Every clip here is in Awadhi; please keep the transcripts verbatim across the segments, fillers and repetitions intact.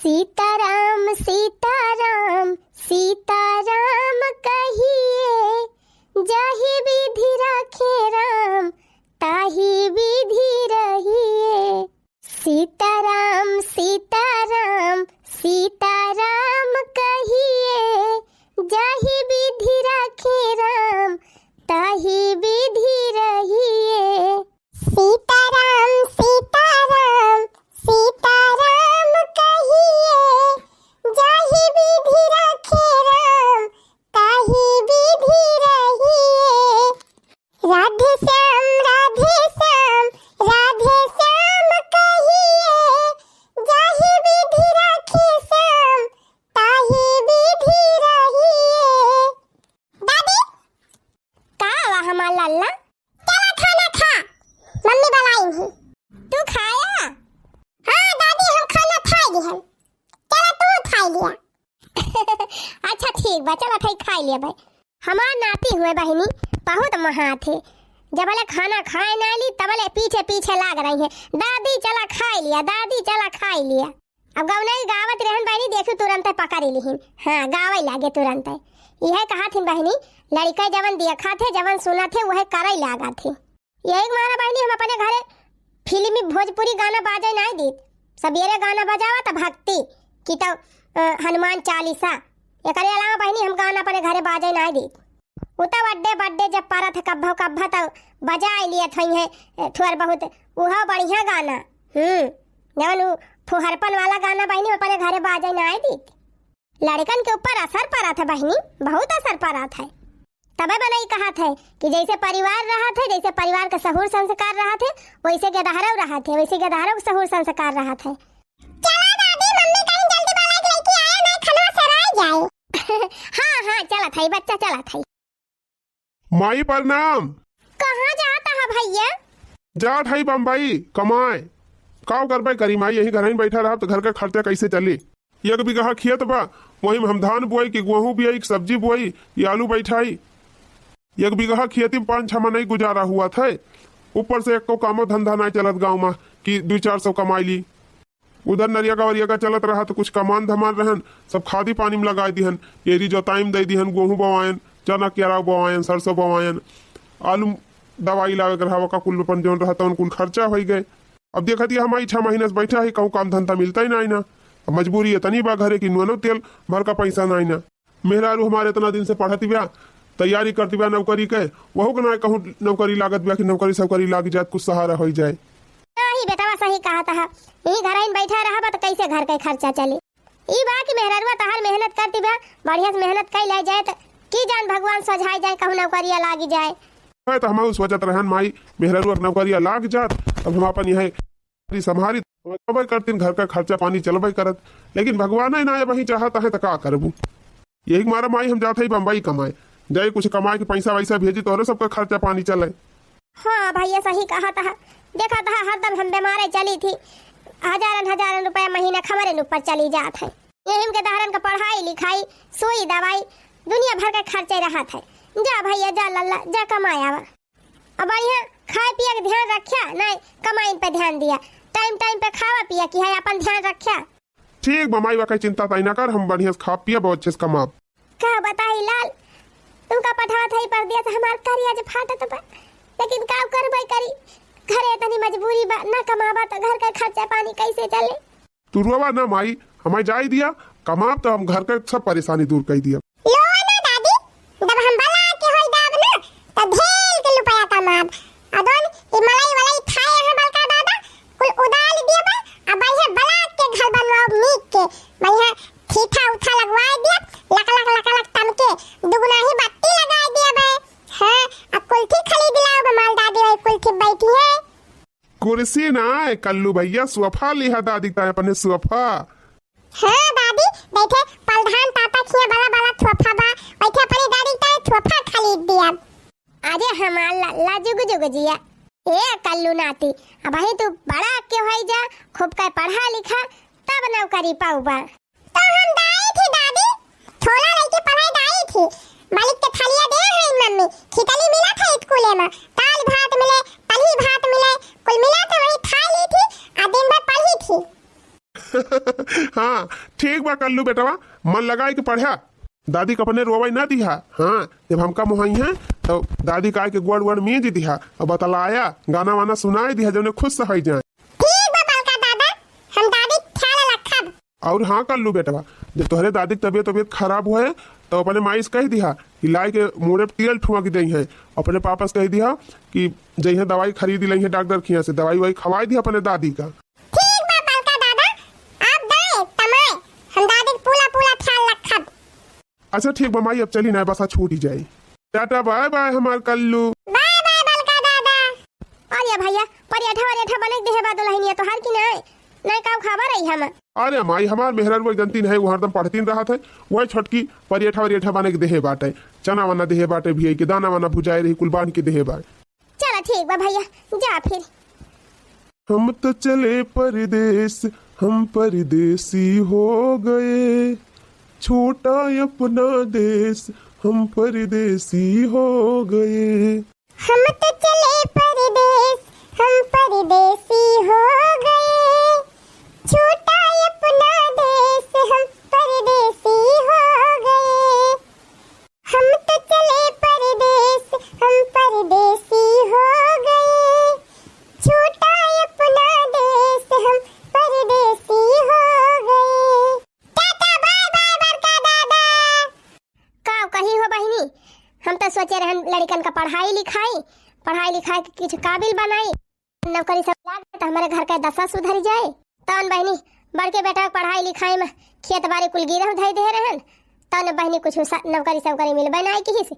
सीताराम सीताराम सीताराम कहिए, जाहि विधि राखे राम ताहि विधि रहिए। सीताराम सीताराम सीताराम कहिए, जाहि विधि राखे राम ताहि विधि रहिए। सीताराम सीताराम सीताराम कहिए, जाहि विधि राखे राम ताहि विधि रहिए। राधे श्याम राधे श्याम राधे श्याम कहिए, जाहि विधि राखे श्याम ताहि विधि रहिए। दादी, का हुआ हमार लल्ला? चला खाना खा, मम्मी बुलाई ही। तू खाया? हाँ दादी, हम खाना खाई लिहन। चला तू खाई लिया। अच्छा ठीक बा, चला थाई खाई लिया भाई। हमार नाती हुए बहिनी बहुत महात है, जबले खाना खाए ना ली तबले पीछे पीछे लाग रही है, दादी चला खाई लिया, दादी चला खाई लिया। अब गौनई गावत रहन बहिनी, देखू तुरंत पकड़ लिहिन। हाँ, गावे लागे तुरंत। यह कहत हिन बहिनी, लड़का जवन देखत है, जवन सुनत है, वह करे लागत है। यही मारा बहिनी हम अपने घरे फिल्मी भोजपुरी गाना बाजे नाई दीत। सबेरे गाना बजावा त भक्ति की तो, अ, हनुमान चालीसा। एकरे अलावा बहिनी हम गाना अपने घरे बाजे नाई दीत। उ तब अड्डे बड्डे जब परत है कब्भो कब्भा तब बजाए लिए थई है, अ, थोड़ बहुत। उहो बढ़िया गाना। हम्म, जवन उ फुहरपन वाला गाना बहिनी अपने घरे बाजे नाई दीत। लड़कन के ऊपर असर पड़त है बहिनी, बहुत असर पड़त है। तबे मनई कहत है कि जैसे परिवार रहत है, जैसे परिवार के सहूर संस्कार रहत है, वैसे गेदहरऊ रहत है, वैसे गेदहरऊ के सहूर संस्कार रहत है। चला दादी, मम्मी कहीं जल्दी बुला के लेके आया, नहीं खाना सराय जाए। हाँ, हाँ, चलत है बच्चा, चलत है। माई प्रणाम। कहाँ जात है भैया? जात है बम्बई कमाए। का करबे करी माई, यही घर ही बैठा रहब तो घर का खर्चा कैसे चली? एक बीघा खेत बा, वही में हम धान बोआई कि गेहूं बोआई कि सब्जी बोआई, ये आलू बैठाई। एक बीघा खेती में पाँच छह मनई गुजारा हुआ था। ऊपर से एको कामो धंधा नहीं चलत गाँव में कि दो चार सौ कमाई ली। उधर नरिया का वरिया का चलत रहा तो कुछ कमान धमान रहन, सब खादी पानी में लगाई दिहन, एरी जोताई में दे दिहन, गेहूं बोआयन, चना केराव बोआयन, सरसों बोआयन, आलू दवाई लावे के रहा, ओका कुल अपन जौन रहा तौन कुल खर्चा होई गए। अब देखत ये हमारी छह महीने से बैठा है, कहूँ काम धंधा मिलता ही नहीं ना। अब मजबूरी इतनी बा घरे कि नूनो तेल भर का पैसा नहीं ना। मेहरारू हमारे इतना दिन से पढ़त बिया, तैयारी करत बिया नौकरी के, वहू के ना कहूँ नौकरी लागत बिया कि नौकरी सौकरी लाग जात, कुछ सहारा होई जाए। नहीं बेटवा, सही कहत है, यही घर में बैठा रहबा तो कैसे घर के खर्चा चली? ई बा कि मेहरारुआ तहार मेहनत करत बिया, बढ़िया से मेहनत कई ले जाए तो की जान भगवान सोझाई जाए, कहूँ नौकरिया लागी जाए। मैं तो हम सोचत रहन माई, मेहरारू अब नौकरिया लाग जात, अब हम अपन यहाँ संभारी, संभारी करतीन, घर का खर्चा पानी चलबे करत, लेकिन भगवान ही ना वही चाहत है तो का करबू। यही मारा माई हम जात है बम्बई कमाए, जाए कुछ कमाए के पैसा वैसा भेजी, तोहरे सबका खर्चा पानी चले। हाँ भैया, सही कहत है, देखत है हरदम हम बीमारे चली थी, हजारन हजारन रुपया महीना हमरे ऊपर चली जात है। यही के दहरन का पढ़ाई लिखाई, सुई दवाई, दुनिया भर के खर्चे रहत है। जा भैया जा लल्ला, जा कमाए आवा। अब बढ़िया खाए पिए के ध्यान रख्या, नहीं कमाइन पे ध्यान दिया, टाइम टाइम पे खावा पिया कि है अपन ध्यान रख्या। ठीक बा माई, वाकई चिंता ताई ना कर, हम बढ़िया से खा पिया बहुत अच्छे से कमाब। का बताई लाल, तुमका पठावत है परदेस, हमार करिया जे फाटत बा, लेकिन का करबे करी, घरे इतनी मजबूरी बा, ना कमाबा तो घर का खर्चा पानी कैसे चले? तू रोवा ना माई, हमारे जाए दिया, कमाब तो हम घर का सब परेशानी दूर कर दिया। लो ना दादी, जब हम बला के होई दाब ना, तो ढेर के रुपया कमाब। अदन ई मलाई वलाई थाए यहाँ बलका दादा, कुल उदाल दिया बा, अब बढ़िया बला के घर बनवाओ नीक के, बढ़िया ठीठा उठा लगवा दिया, लक लक लक लक तमके, दुगुना ही बत्ती लगा दिया बा। हाँ, अब कुल्ठी खरीद लाओ बा, माल दादी वही कुल्ठी बैठी है। कुर्सी ना है कल्लू भैया, सोफा लिहा दादी ताए अपने सोफा। हाँ दादी, बैठे प्रधान ताता खिया बड़ा बड़ा सोफा बा, बैठे अपनी दादी ताए सोफा खरीद दिया। अरे हमार लल्ला जुग जुग जिया। ए कल्लू नाती, अबही तू बड़ा के होई जा, खूब के पढ़ा लिखा, तब नौकरी पाउबा। तो हम दाई थी दादी, छोला लेके पढ़ाई दाई थी। मालिक के थालिया दे है मम्मी, खिचड़ी मिला था स्कूले में, दाल भात मिले, तलही भात मिले, कुल मिला था वही खा ली थी, आ दिन भर पढ़ी थी। हाँ, ठीक बा कल्लू बेटवा, मन लगाए के पढ़ा। दादी के अपने रोवै ना दिहा। हाँ, जब हमका मोहइहैं, तो दादी का आए के गोड़ वोड़ मीज दिहा और बतलाया, गाना वाना सुनाए दिहा, जौने खुश होइ जाए। ठीक बा बड़का दादा, हम दादी ख्याल रखब। और हाँ कल्लू बेटवा, जब तोहरे दादी के तबियत, तबियत खराब होए, तो अपने माई से कह दिहा कि लाए के मूड़े पे तेल ठुआ के देइहैं। अपने पापा से कह दिहा कि जइहैं दवाई खरीद लइहैं डॉक्टर के यहाँ से, दवाई ववाई खवाई दिहा अपने दादी का। ठीक बा बड़का दादा, आप दाए तमाए, हम दादी के पूरा, पूरा ख्याल रखब। अच्छा ठीक बा माई, अब चली ना, बसा छूटी जाई। टाटा बाय बाय हमार कल्लू। बाय बाय बड़का दादा। अरे भैया, परेठा वरेठा बने के देहे बा दुलहिनिया तोहार की नाय? नाय का खबर है हम? अरे माई, हमार मेहरारू एक जनती नहीं, वो हरदम पढ़तीन रहत है, वही छोटकी परेठा वरेठा बने के देहे बाटे, चना वना देहे बाटे, भी के दाना वाना भुजाए रही, कुल बांध के देहे बाटे। चला ठीक बा भैया, जा फिर। हम तो चले परदेस, हम परदेसी हो गए, छोटा अपना देश, हम परदेसी हो गए। हम तो चले परदेस, हम परदेसी हो गए, छोटा अपना देश, हम परदेसी हो गए। हम तो चले परदेस, हम परदेसी हो गए, छोटा अपना देश, हम परदेसी हो गए। टाटा बाय बाय बड़का दादा। का कही हो बहिनी, हम तो सोचे रहन लड़िकन का पढ़ाई लिखाई, पढ़ाई लिखाई के कुछ काबिल बनाई, नौकरी सब लाग जाए तो हमारे घर का दशा सुधर जाए। तौन बहिनी, बड़के बेटा के पढ़ाई लिखाई में खेत बाड़ी कुल गिरह धई दे रहन, तौन बहिनी कुछ सा-, नौकरी सौकरी मिलबे नाई किहिस।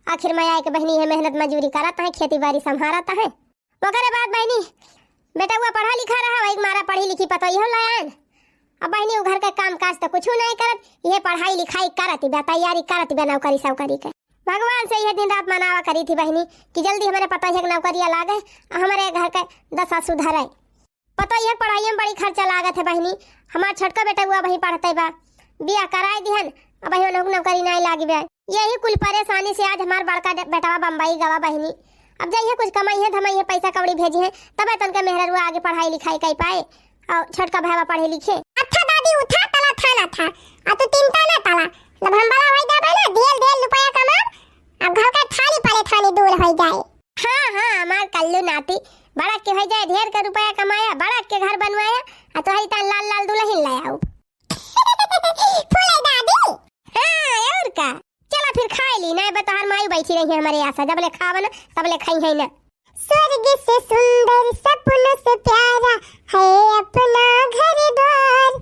आखिर में आए के बहिनी है मेहनत मजूरी करत है, खेती बाड़ी संभारत है। ओकरे बाद बहिनी, बेटउआ पढ़ा लिखा रहा, वही मारा पढ़ी लिखी पतोहियो लायन। अब बहिनी उ घर के काम काज तो कुछ नहीं करत, ये पढ़ाई लिखाई करत बा, तैयारी करत बा नौकरी सौकरी के। भगवान से यह दिन रात मनावा करी थी बहिनी कि जल्दी हमारे पतोहिया के नौकरिया लागे, हमारे घर के दशा सुधरे। पतोहिया के पढ़ाई में बड़ी खर्चा लागत है बहिनी, हमार छोटका बेटउआ वही पढ़ते बा, बियाह कराए दिहन, अब वही उन्हों नौकरी नहीं लागी बा। यही कुल परेशानी से आज हमार बड़का डे-, बेटवा बम्बई गवा बहिनी। अब जइहे कुछ कमाइहे धमाइहे पैसा कौड़ी भेजिहे, तबे तनके मेहररुआ आगे पढ़ाई लिखाई कर पाए और छोटका भाईवा पढ़े लिखे। अच्छा दादी, उठा तला थाना था, आ तू तीन ताना तला, जब हम बड़ा हो जाबे ना, दियल दियल रुपया कमा, अब घर का थाली परे थानी दूर हो जाए। हाँ हाँ, हमार कल्लू नाती, बड़ा के हो जाए, ढेर के रुपया कमाया, बड़ा के घर बनवाया, आ तोहरी तान लाल लाल दुल्हन ले आओ। फूले दादी। हाँ, और का? चला फिर खाए ली, नहीं बा तोहार माई बैठी रही है हमारे आसा, जब ले खावन तब ले खाई है ना। स्वर्ग से सुंदर सपनों से प्यारा है अपना घर द्वार,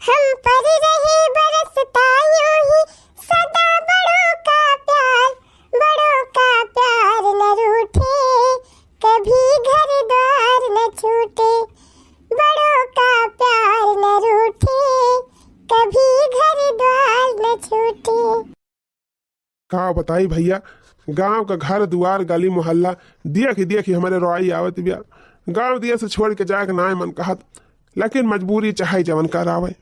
हम पर रहे बरसता यूं ही सदा बड़ों का प्यार, बड़ों का प्यार न रूठे, कभी घर द्वार न छूटे, बड़ों का प्यार न रूठे, कभी घर द्वार न छूटे। का बताई भैया, गांव का घर दुआर गली मोहल्ला देखि देखि हमरे रोआई आवत बिया। गांव दिया से छोड़ के जाए के नाय मन कहत, लेकिन मजबूरी चाहे जवन करावे।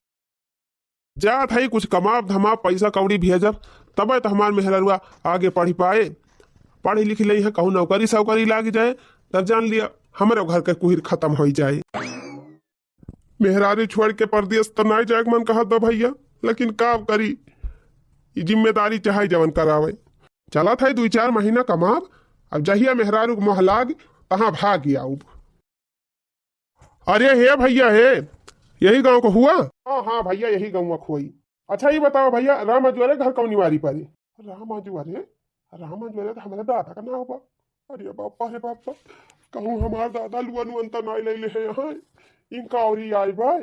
जात हई कुछ कमाब धमाब पैसा कौड़ी भेजब, तबे तो हमार मेहररुआ आगे पढ़ी पाए, पढ़ी लिखी लई है, कहूँ नौकरी सौकरी लाग जाए, तब जान लिया हमरे घर के कुहिर खत्म हो जाए। मेहरारू छोड़ के परदेस त नाय जाए के मन कहत बा भैया, लेकिन का करी, ई जिम्मेदारी चाहे जवन करावे। चलत है दुई चार महीना कमाब, अब जहिया मेहरारू के मोह लाग, तहाँ भाग आउब। अरे हे भैया हे, यही गांव का हुआ? हाँ हाँ भैया, यही गाँव का हुआ। अच्छा ये बताओ भैया, राम अजवारे घर कौनी वारी परे? राम अजवारे? राम अजवारे तो हमारे दादा का नाम बा। अरे बापा रे बापा, कहूँ हमार दादा लुआ नुअन त नाई ले ले है यहाँ। इनका और ही आई बा।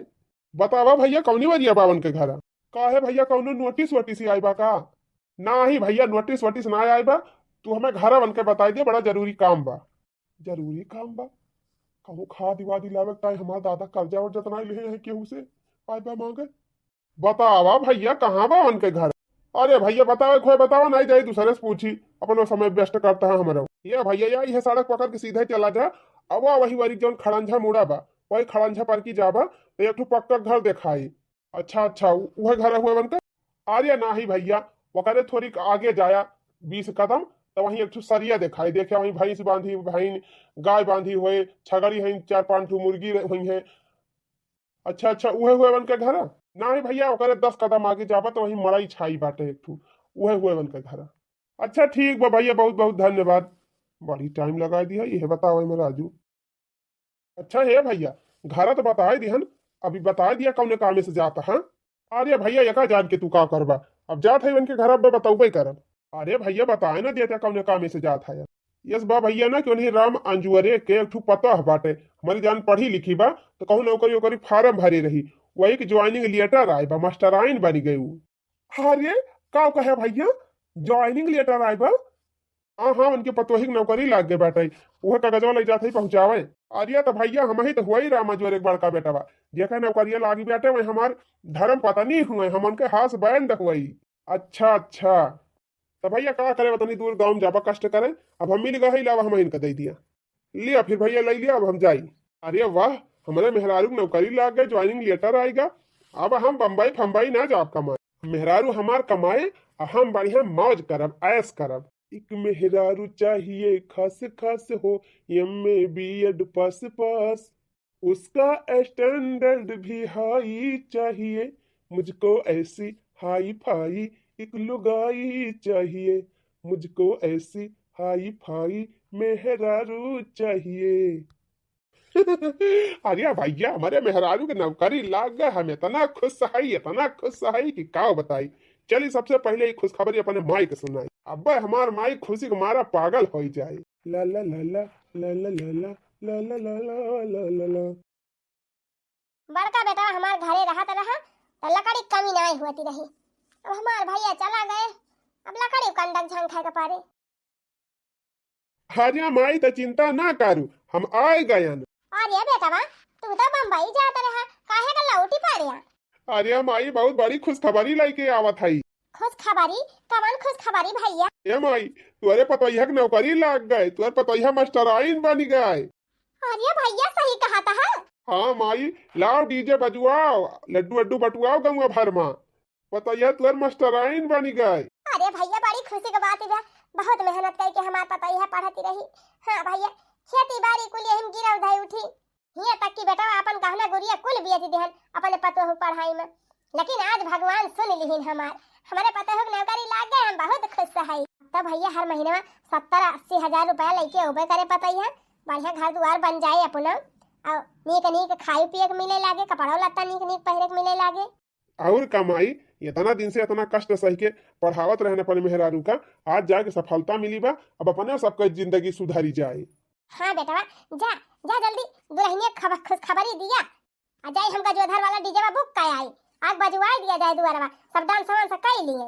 बतावा भैया, कौनी वरिया बावन के घर? काहे भैया, कौनो नोटिस वोटिस ही आई बा का? नाही भैया, नोटिस वोटिस ना आई बा। तू हमें घर बन के बताई दे, बड़ा जरूरी काम बा। जरूरी काम बा? कहूँ खाद वाद लावे के ताई हमार दादा कर्जा वर्जा त नाई ले है केहू से? आई बा मांगे। बतावा भैया, कहाँ बा उनके घर? अरे भैया, बतावे खोए बतावा, नहीं जाई दूसरे से पूछी, अपनो समय व्यस्त करता है हमारा। ये भैया, या ये सड़क पकड़ के सीधे चला जा, अब वही वाली जौन खड़ंजा मुड़ा बा, वही खड़ंजा पर की जाबा, तो एक ठो पक्का घर देखाई। अच्छा अच्छा, उ-, उहे घर हुए उनके? अरे नाही भैया, ओकरे थोड़ी आगे जाया बीस कदम, तो वहीं एक ठो सरिया देखाई, देखा वहीं भैंस बांधी, भैन गाय बांधी हुए, छगड़ी हैं, चार पांच ठो मुर्गी रह-, हुई हैं। अच्छा, अच्छा, उहे हुएवन के घरा? नाही भइया, ओकरे दस कदम आगे जाबा त वहीं मड़ई छाई बाटे एक ठू, उहे हुएवन के घरा। अच्छा ठीक बा भइया, बहुत बहुत धन्यवाद। बड़ी टाइम लगाइ दिहा, इहे बतावे में राजू। अच्छा हे भइया, घरा त बताइ दिहन, अभी बताइ दिया कौने कामे से जात ह। अरे भइया, एका जान के तू का करबा, अब जात है इनके घरा, अब बतौबे करब। अरे भइया, बताइ ना देता कौने कामे से जात है। यस बा भइया ना कि उन्हीं राम अंजुअरे के एक ठू पतोह बाटे, हमरी जान पढ़ी लिखी बा, त कहूँ नौकरी ओकरी फार्म भरे रही, वही के ज्वाइनिंग लेटर आए बा, मास्टराइन बनी गई उ। अरे, का कहे भइया, ज्वाइनिंग लेटर आए बा? हाँ, हाँ, उनके पतोही के नौकरी लाग गए बाटे, उहे कागजवा ले जात ही पहुँचावे। अरे, त भइया, हमही त हुई रामा जोरे के बड़का बेटवा, जेकर नौकरिया लागी बाटे, वही हमार धर्म पत्नी हुए, हम उनके हसबैंड हुई। अच्छा, अच्छा, त भइया, का करे, उतनी दूर गाँव में जाबा कष्ट करे, अब हम मिल गए, लावा हम इनका दे दिया। लिया फिर भइया, ले लिया, अब हम जाई। अरे वाह, हमरे मेहरारू के नौकरी लाग गए, ज्वाइनिंग लेटर आएगा। अब हम बम्बई फम्बई ना जाब कमाए, मेहरारू हमार कमाए, आ हम बढ़िया मौज करब, ऐश करब। एक मेहरारू चाहिए खास खास हो, एमए बीएड पास पास, उसका स्टैंडर्ड भी हाई चाहिए, मुझको ऐसी हाई फाई एक लुगाई चाहिए, मुझको ऐसी हाई फाई मेहरारू चाहिए। अरे भइया, हमरे मेहरारू के नौकरी लाग गए, हम इतना खुश हई, इतना खुश हई कि का बताई। चली, सबसे पहिले ई खुशखबरी अपने माई के सुनाई। अब्बे हमार माई खुशी के मारा पागल होइ जाए। ला ला ला ला, ला ला ला ला, ला ला ला ला, ला ला ला। बड़का बेटा हमार घरे रहत रहा, त लकड़ी कमी नाई होती रही। अब हमार भइया चला गए, अब लकड़ी कंडक झंखाए के पड़े। अरे माई, त चिंता ना करू, हम आए गयन। अरे बेटवा, तू तो बम्बई जात रहा, काहे का लौटी पड़े? अरे माई, बहुत बड़ी खुशखबरी लेके आवत हई। खुशखबरी? कवन खुशखबरी भइया? ए माई, तुअरे पतोहिया के नौकरी लाग गए, तुअर पतोहिया मास्टराइन बनी गए। अरे भइया, सही कहत ह। हाँ माई, लाव डीजे बजवाव, लड्डू वड्डू बटुआव गौवा भर मा। पतोहिया तुअर मास्टराइन बनी गए। अरे भइया, बड़ी खुशी के बात बा, बहुत मेहनत करके हमार पतोहिया पढ़ती रही। हाँ भइया, खेती बारी कुल यही में गिरव धई उठी। हियाँ तक कि बेटवा अपन गहना गुरिया कुल बेच दिहन अपने पतोह के पढ़ाई में, लेकिन आज भगवान सुन लिहिन हमार, हमरे पतोह के नौकरी लाग गए, हम बहुत खुश हई। तब भइया हर महीनवा सत्तर अस्सी हजार रुपया लेके ओबे करे पतोहिया, बढ़िया घर दुआर बन जाए अपना, और नीक नीक खाए पिए के मिले लागे, कपड़ो लत्ता नीक नीक पहिरे के मिले लागे। और का माई, इतना दिन से इतना कष्ट सह के पढ़ावत रहन अपने मेहरारू का, आज जाके सफलता मिली बा, अब अपने सबका जिंदगी सुधरी जाए। हाँ बेटवा, जा, जा जल्दी दुल्हनिया खब-, खुशखबरी दिया। आ जाई हमका जोधर वाला डीजे बा बुक का आई, आग बजवाई दिया जाए दुआरवा, सब डांस वांस कई लिए।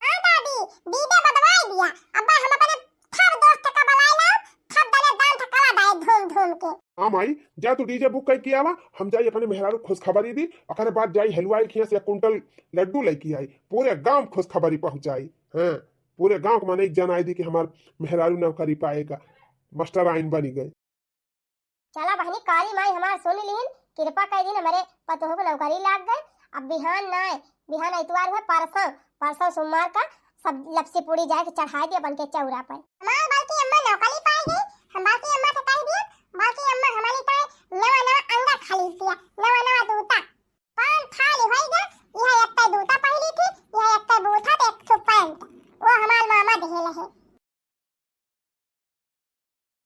हाँ दादी, डीजे बजवाई दिया। अब्बा हम अपने सब दोस्त का बुलाए लाओ, सब दले डांस करा दाए धूम धूम के। हाँ माई, जा तू डीजे बुक करके आवा, हम जाई अपने मेहरारू खुशखबरी दी, ओकरे बाद जाई हलवाई खिया से एक कुंटल लड्डू लेके आई, पूरे गांव खुशखबरी पहुंचाई। हाँ, पूरे गांव के माने एक जनाई दी कि हमार मेहरारू नौकरी पाएगा, मास्टराइन बनी गए। चला बहनी, कारी माई हमार सुन लीन, कृपा कर दीन, हमरे पतोह को नौकरी लाग गए। अब बिहान ना आए, बिहान इतवार हुए, परसों, परसों सोमवार का सब लपसी पूड़ी जाए के चढ़ाए दे बन के चौरा पर। हमार बड़की अम्मा नौकरी पाए गई, हम बड़की अम्मा से कह दिया, बड़की अम्मा हमारी पाए नवा नवा अंगा खरीद दिया, नवा नवा जूता। पाँच थाली होई गए, यह एक जूता पहली थी, यह एक बूथा, तो एक ठो पैंट, वो हमार मामा दिए रहे।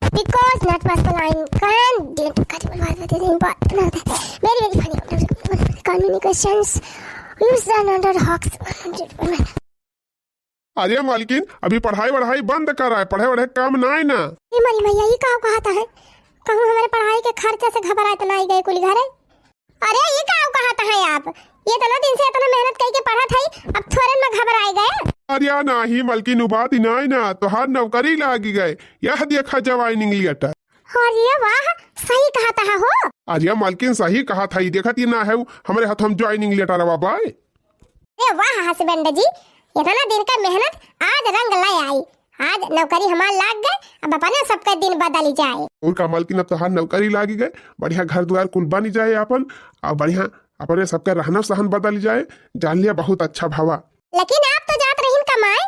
Because not possible, I can't didn't cut my wife at the same point. Very, very funny. Communications. Use the another hawks. अरे मालकिन, अभी पढ़ाई वढ़ाई बंद कराए, पढ़े वढ़े काम नाय ना। ए मरी मैया, ये का कहत है? कहूँ हमारे पढ़ाई के खर्चा से घबराए त नाई गए कुल घरे। अरे, ये का कहत है आप? ये इतना दिन से इतना मेहनत करके पढ़त है, अब थोड़े में घबराए गए? अरे नाही मलकिन, उ बात ही नाही ना, तोहार नौकरी लागी गए, यह देखा ज्वाइनिंग लेटर। अरे वाह, सही कहत है हो। अरे मलकिन, सही कहत है, देखत ही ना है, हमरे हाथ हम ज्वाइनिंग लेटर बाय। अरे वाह हस्बैंड जी, इतना दिन का मेहनत आज रंग ले आई। आज नौकरी हमार लाग गए, अब अपने सबके दिन बदल जाए। और का मालकिन, अब तोहार नौकरी लागी गए, बढ़िया घर दुआर कुल बनी जाए आपन, और बढ़िया अपने सबके रहन सहन बदल जाए। जान लिया, बहुत अच्छा भवा। लेकिन आप तो जात रहीन कमाए,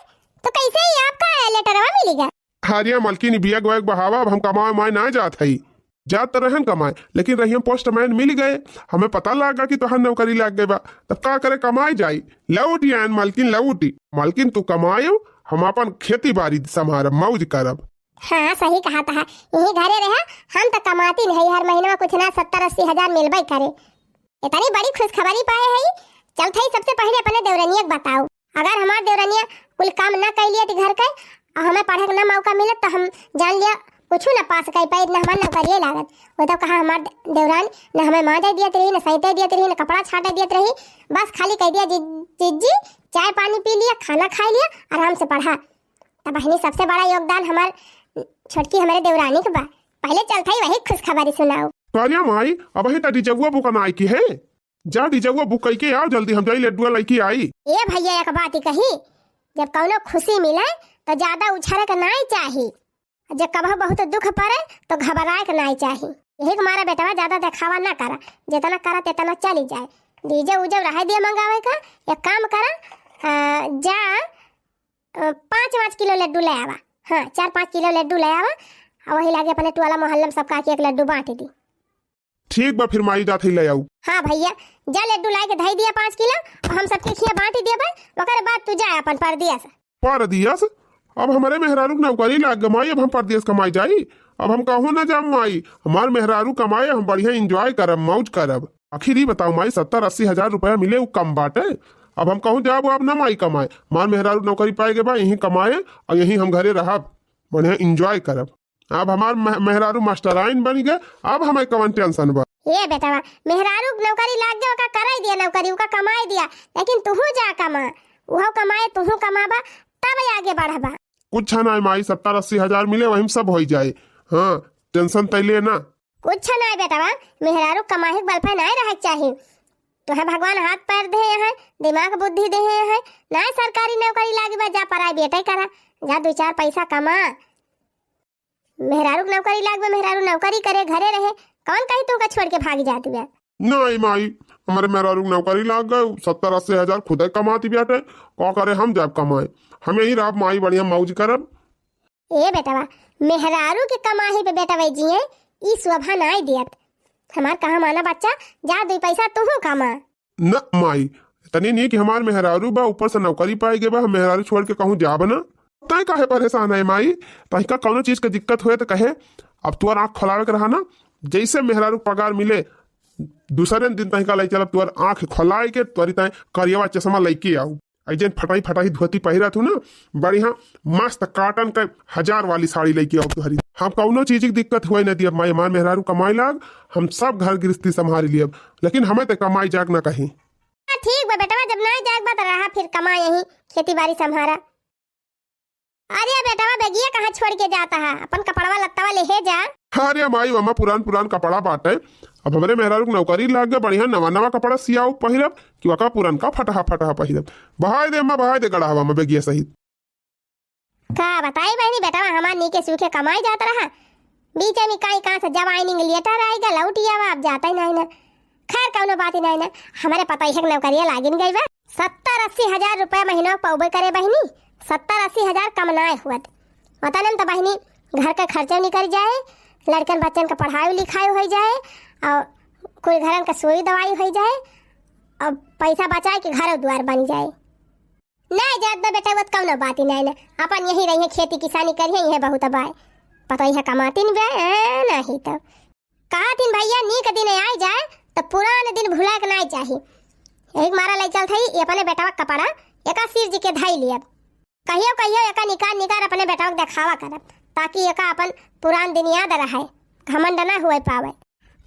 तो कैसे ही आपका लेटरवा मिली गए? अरे मालकिन, बिया गोए के बहावा, अब हम कमाए माए ना जात हई। जात रहेन कमाए, लेकिन रहिया पोस्टमैन मिल गए, हमें पता लागा कि तोहार नौकरी लाग गए बा, तब का करे, कमाए जाई। लौट आयन मालकिन, लौट। मालकिन तू कमायो, हम अपन खेती बारी संभारब, मौज करब। हाँ, सही कहा तहा, यही घरे रहा, हम तो कमाती नहीं, हर महीना में कुछ ना सत्तर अस्सी हजार मिलबे करे। इतनी बड़ी खुशखबरी पाए हई, चलत हई सबसे पहले अपने देवरनिया के बताओ। अगर हमार देवरनिया कुल काम ना कैलिए थी घर के, और हमें पढ़े के ना मौका मिले, तो हम जान लिया कुछ ना पास कर पाए, ना हमार नौकरिए लागत। वो तो कहा हमार देवरान न हमें माँजे दियत रही, न सैते दियत रही, न कपड़ा छाटे दियत रही, बस खाली कह दिया, "जी-, जीजी, चाय पानी पी लिया, खाना खा लिया, आराम से पढ़ा।" तब बहिनी सबसे बड़ा योगदान हमार छोटकी हमारे देवरानी के बा। पहले चलत हई वही खुशखबरी सुनाओ। का रे माई, अबही त डीजउआ बुक नाई की है। जा डीजउआ बुक कई के आओ जल्दी, हम जाई लड्डुआ लइके आई। ए भैया, एक बात ही कही, जब कौनो खुशी मिले तो ज्यादा उछरे के नाई चाही, जब कबहु बहुत दुख पड़े तो घबराए के नाई चाही। यही के मारा बेटवा ज्यादा देखावा ना करा, जितना करा तेतना चली जाए। डीजे उजे रहे दिया मंगावे का, एक काम करा, आ, जा, आ, पाँच पाँच किलो लड्डू ले आवा। हाँ, चार पाँच किलो लड्डू ले आवा, और वही लागे अपने टोला मोहल्ला में सबका के एक लड्डू बांट दी। ठीक बा, फिर माई जात ही ले आऊ। हाँ भैया, जा लड्डू लाई के धई दिया पाँच किलो, और हम सबके खिया बांट देबे, ओकर बाद तू जा अपन परदेस। परदेस? अब हमरे मेहरारू के नौकरी लाग गए माई, अब हम परदेस कमाई जाई? अब हम कहूँ ना जाब माई, हमार मेहरारू कमाए, हम बढ़िया enjoy करब, मौज करब। आखिर ई बताओ माई, सत्तर अस्सी हजार रुपया मिले, उ कम बाटे? अब हम कहूँ जाब, अब ना माई कमाए, हमार मेहरारू नौकरी पाए गए बा, यहीं कमाए और यहीं हम घरे रहब, बढ़िया enjoy करब। अब हमार मह-, मेहरारू मास्टराइन बन गए, अब हमें कवन tension बा? ए बेटवा, मेहरारू के नौकरी लाग गए, ओका कराई दिया नौकरी, ओका कमाई दिया, लेकिन तुहू जा कमा, उहो कमाए, तुहू कमाबा, तब आगे बढ़बा। कुछ ना माई, सत्तर अस्सी हजार मिले, वही में सब होई जाए। हाँ, tension तै ले ना। कुछ ना बेटवा, मेहरारू कमाही के बल पे ना रहे के चाही। तोहे भगवान हाथ पैर दे हैं, दिमाग बुद्धि दे हैं, ना सरकारी नौकरी लागी बा, जा private ही करा, जा दो चार पैसा कमा। मेहरारू के नौकरी लाग बा, मेहरारू नौकरी करे, घरे रहे, कौन कहीं तुमका छोड़ के भाग जात बा? नहीं माई, हमारे मेहरारू के नौकरी लाग गए, सत्तर अस्सी हजार खुदे कमाती बाटे, का करे हम जाब कमाए, हम यहीं रहब माई, बढ़िया मौज करब। ए बेटवा, मेहरारू के कमाही पे बेटवा जिए, ई शोभा नाई दियत। हमार कहा माना बच्चा, जा दुई पैसा तुहू कमा। न माई, इतनी नहीं कि हमार मेहरारू बा, ऊपर से नौकरी पाए गए बा, हम मेहरारू छोड़ के कहूँ जाब ना। तय काहे परेशान है माई, तहिका कौनो चीज के दिक्कत हुए तो कहे, अब तुअर आँख खोलावे के रहा ना, जैसे मेहरारू पगार मिले, दूसरे दिन तहिका ले चलब तुअर आँख खोलाए के, तुअरी तय करियवा चश्मा लेके आऊ। आई जन फटाई फटाई धोती पहिरत हूँ ना, बढ़िया मस्त cotton के हजार वाली साड़ी लेके आऊ तुहरी। हम कौनो चीज की दिक्कत हुए न दियब माई, हमार मेहरारू कमाई लाग, हम सब घर गृहस्थी संभाल लियब, लेकिन हमें तो कमाई जाग ना कहीं। हाँ, ठीक बा बेटवा, जब ना जाग बा तो रहा फिर कमा यहीं, खेती बाड़ी संभारा। अरे बेटवा, बेगिया कहाँ छोड़ के जाता है? अपन कपड़वा लत्तवा लेहे जा। अरे माई, वमा पुरान पुरान कपड़ा बाटे। अब हमरे मेहरारू के नौकरी लाग गए, बढ़िया नवा नवा कपड़ा सियाऊ पहिरब, कि वका पुरनका फटहा फटहा पहिरब। बहाय दे अम्मा, बहाय दे गड़हवा में बेगिया सहित। का बताई बहिनी, बेटवा हमार नीके सूखे कमाई जात रहा, बीचे में काई कहाँ से joining letter आइगा, लौट आवा, अब जाता ही नहीं ना। खैर, कौनो बात ही नहीं ना, हमरे पतोहिया के नौकरिया लागिन गई बा। सत्तर अस्सी हजार रुपया महीना पौबे करे बहिनी, सत्तर अस्सी हजार कम नाय हुअत। वतनन त बहिनी घर के खर्चा निकल जाए, लड़कन बच्चन के पढ़ाई लिखाई हो जाए, और कुल घरन के सुई दवाई हो जाए, और पैसा बचाए के घर द्वार बन जाए। नाय जात बा बेटा, वो त कौनो बात ही नाय ना। अपन यही रहिए, खेती किसानी करिए, यह बहुत बाय। पतोहिया कमातिन बे, ए, नहीं तो। कहतिन भैया, नीक दिन आय जाए, त पुरान दिन भुलाए के नाय चाही। एक मारा ले चलत हई, ये अपने बेटवा कपड़ा, एका सिर जी के धाई लियब। कहियो, कहियो एका निकार, निकार अपने बेटवा के देखावा करब, ताकि एका अपन पुरान दिन याद रहे, घमंड ना हुए पावे।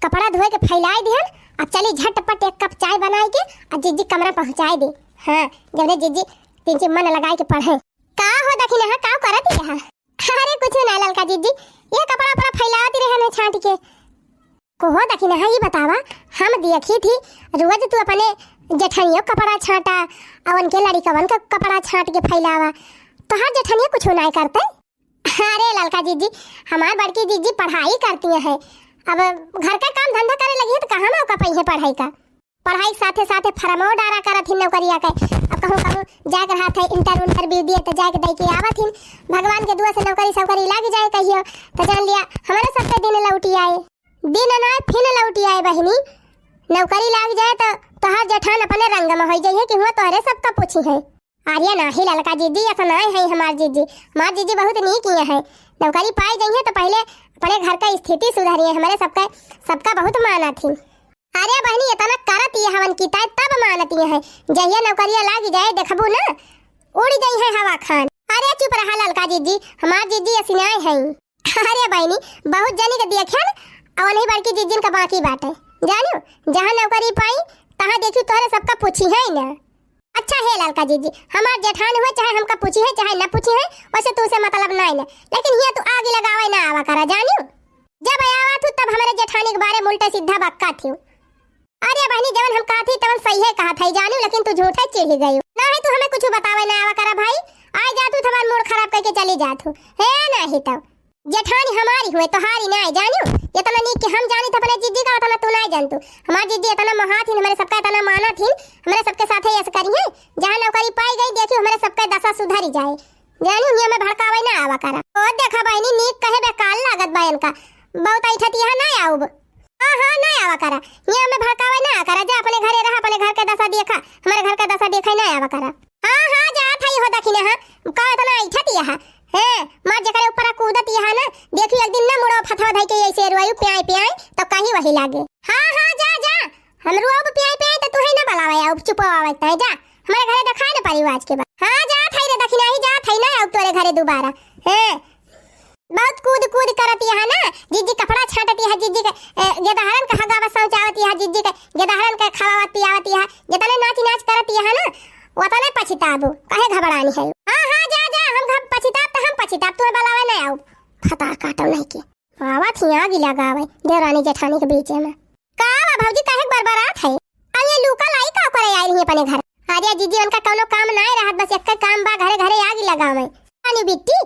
कपड़ा धोए के फैलाए दिहन, अब चली झटपट एक कप चाय बनाए के आ जिज्जी कमरा पहुँचाए दे। हाँ, जौने जिज्जी तीन चार मन लगाए के पढ़े। का हो दखिनहा, का करत ही रहा? अरे कुछ ना ललका जिज्जी, ये कपड़ा पूरा फैलावत रहन है छांट के। को हो दखिनहा, ये बतावा, हम देखी थी रोज तू अपने जेठनियो कपड़ा छांटा और उनके लड़िकवन का कपड़ा छांट के फैलावा, तोहार जेठनिया कुछ ना करते? अरे ललका जिज्जी, हमार बड़की जिज्जी पढ़ाई करती हैं, अब घर का काम धंधा करे लगी है तो कहाँ मौका पाई है पढ़ाई का? पढ़ाई के साथे साथे फरमो डारा करत ही नौकरिया के। अब कहूँ कहूँ जाए के रहत है, इंटर उंटर भी दिए तो जाए के दे के आवत ही। भगवान के दुआ से नौकरी सौकरी लाग जाए कहियो, तो जान लिया हमारे सबके दिन लौटी आए। दिन अनाए फिन लौटि आए बहिनी, नौकरी लाग जाए त तोहार जेठान अपने रंग में होइ जाइहैं कि हुआँ तोहरे सबका पूछिहैं। अरे नाहीं ललका जिज्जी, अइसा नाहीं है हमार जिज्जी। हमार जिज्जी बहुत नीक ही है। नौकरी पाइ जइहैं त पहिले अपने घर क स्थिति सुधरिहैं। हमरे सबका, सबका बहुत मानत ही। अरे बहिनी, एतना करत ही हवन कि ताई तब मानत ही है। जहिया नौकरिया लागि जाए, देखबू ना, उड़ि जइहैं हवा खान। अरे चुप रहा ललका जिज्जी, हमार जिज्जी अइसी नाहीं है। अरे बहिनी, बहुत जनी के देखेन, अउ उन्हीं बड़की जिज्जिन का बाकी बाटे। जानिउ, जहाँ नौकरी पाई, तहाँ देखिउ तोहरे सबका पूछिहैं ना। अच्छा हे ललका जिज्जी, हमार जेठान हुए, चाहे हमका पूछिहैं, चाहे न पूछिहैं, वइसे तुहसे मतलब नाहीं न, लेकिन हियाँ तू आगि लगावै न आवा करा, जानिउ। जब आवत हू, तब हमरे जेठानी के बारे में उल्टा सीधा बक्कत हू। अरे बहिनी, जवन हम कहत ही, तवन सहिए कहत ही, जानिउ, लेकिन तू झूठै चिढ़ि गइउ। नाहीं, तू हमें कुछ बतावै न आवा करा भाई, आइ जात हू, त हमार मूड खराब कइके चली जात हू। हे नाहीं तउ। जेठानी हमारी हुए, तोहारी नाहीं, जानिउ। एतना नीक कि हम जानित अपने जिज्जी का, ओतना तू नाहीं जानतू। हमार जिज्जी एतना मोहात हिन, हमरे सबका एतना मानत हिन, हमरे सबके साथे अइसे करिहैं। जहाँ नौकरी पाइ गई, देखिउ, हमरे सबका दसा सुधरि जाए। जानिउ, हियाँ में भड़कावै न आवा करा। ओ देखा बहिनी, नीक कहे बेकार लागत बा इनका। बहुत ऐठत यहाँ नाहीं आउब। हाँ, हाँ, नाहीं आवा करा। हियाँ में भड़कावै न आवा करा। जा अपने घरे रहा, अपने घर के दसा देखा। हमरे घर के दसा देखै नाहीं आवा करा। हाँ, हाँ, जात हई हो दखिना, हाँ। का एतना ऐठत यहाँ? हैं, मार जेकरे ऊपर कूदत यहाँ ना। देखिउ एक दिन ना मुड़वा फथवा धइके अइसे रोइउ प्याई प्याई, त कही वही लागे। हाँ, हाँ, जा, जा। हम रोब प्याई प्याई त तुहै न बलावै, अब चुप आवे त जा। हमरे घरे देखाए न परिवार के बा। हाँ, जात हई रे दखिना, ही जात हई ना, अब तोरे घरे दुबारा। हैं, बहुत कूद कूद करत यहाँ ना, जिज्जी कपड़ा छाँटत यहाँ, जिज्जी के, ए, गेदहरन का हगावत सौचावत यहाँ, जिज्जी के गेदहरन के खवावत पियावत यहाँ, जेतने नाच नाच करत यहाँ ना, ओतने पछिताबू, काहे घबरानी है? हाँ, हाँ, जा, जा, हम घब-, पछिताब त हम पछिताब, तुहै बलावै न आउब। भतार काटो नहीं के। आवत ही आगि लगावै, देवरानी जेठानी के बीचे में। का बा भौजी, काहे बरबरात है? अब ये लूका लाई का करे आइल ही अपने घर? अरे जिज्जी, उनका कौनो काम नाहीं रहत, बस एक्कै काम बा, घरे घरे आगि लगावै। रानी बिट्टी,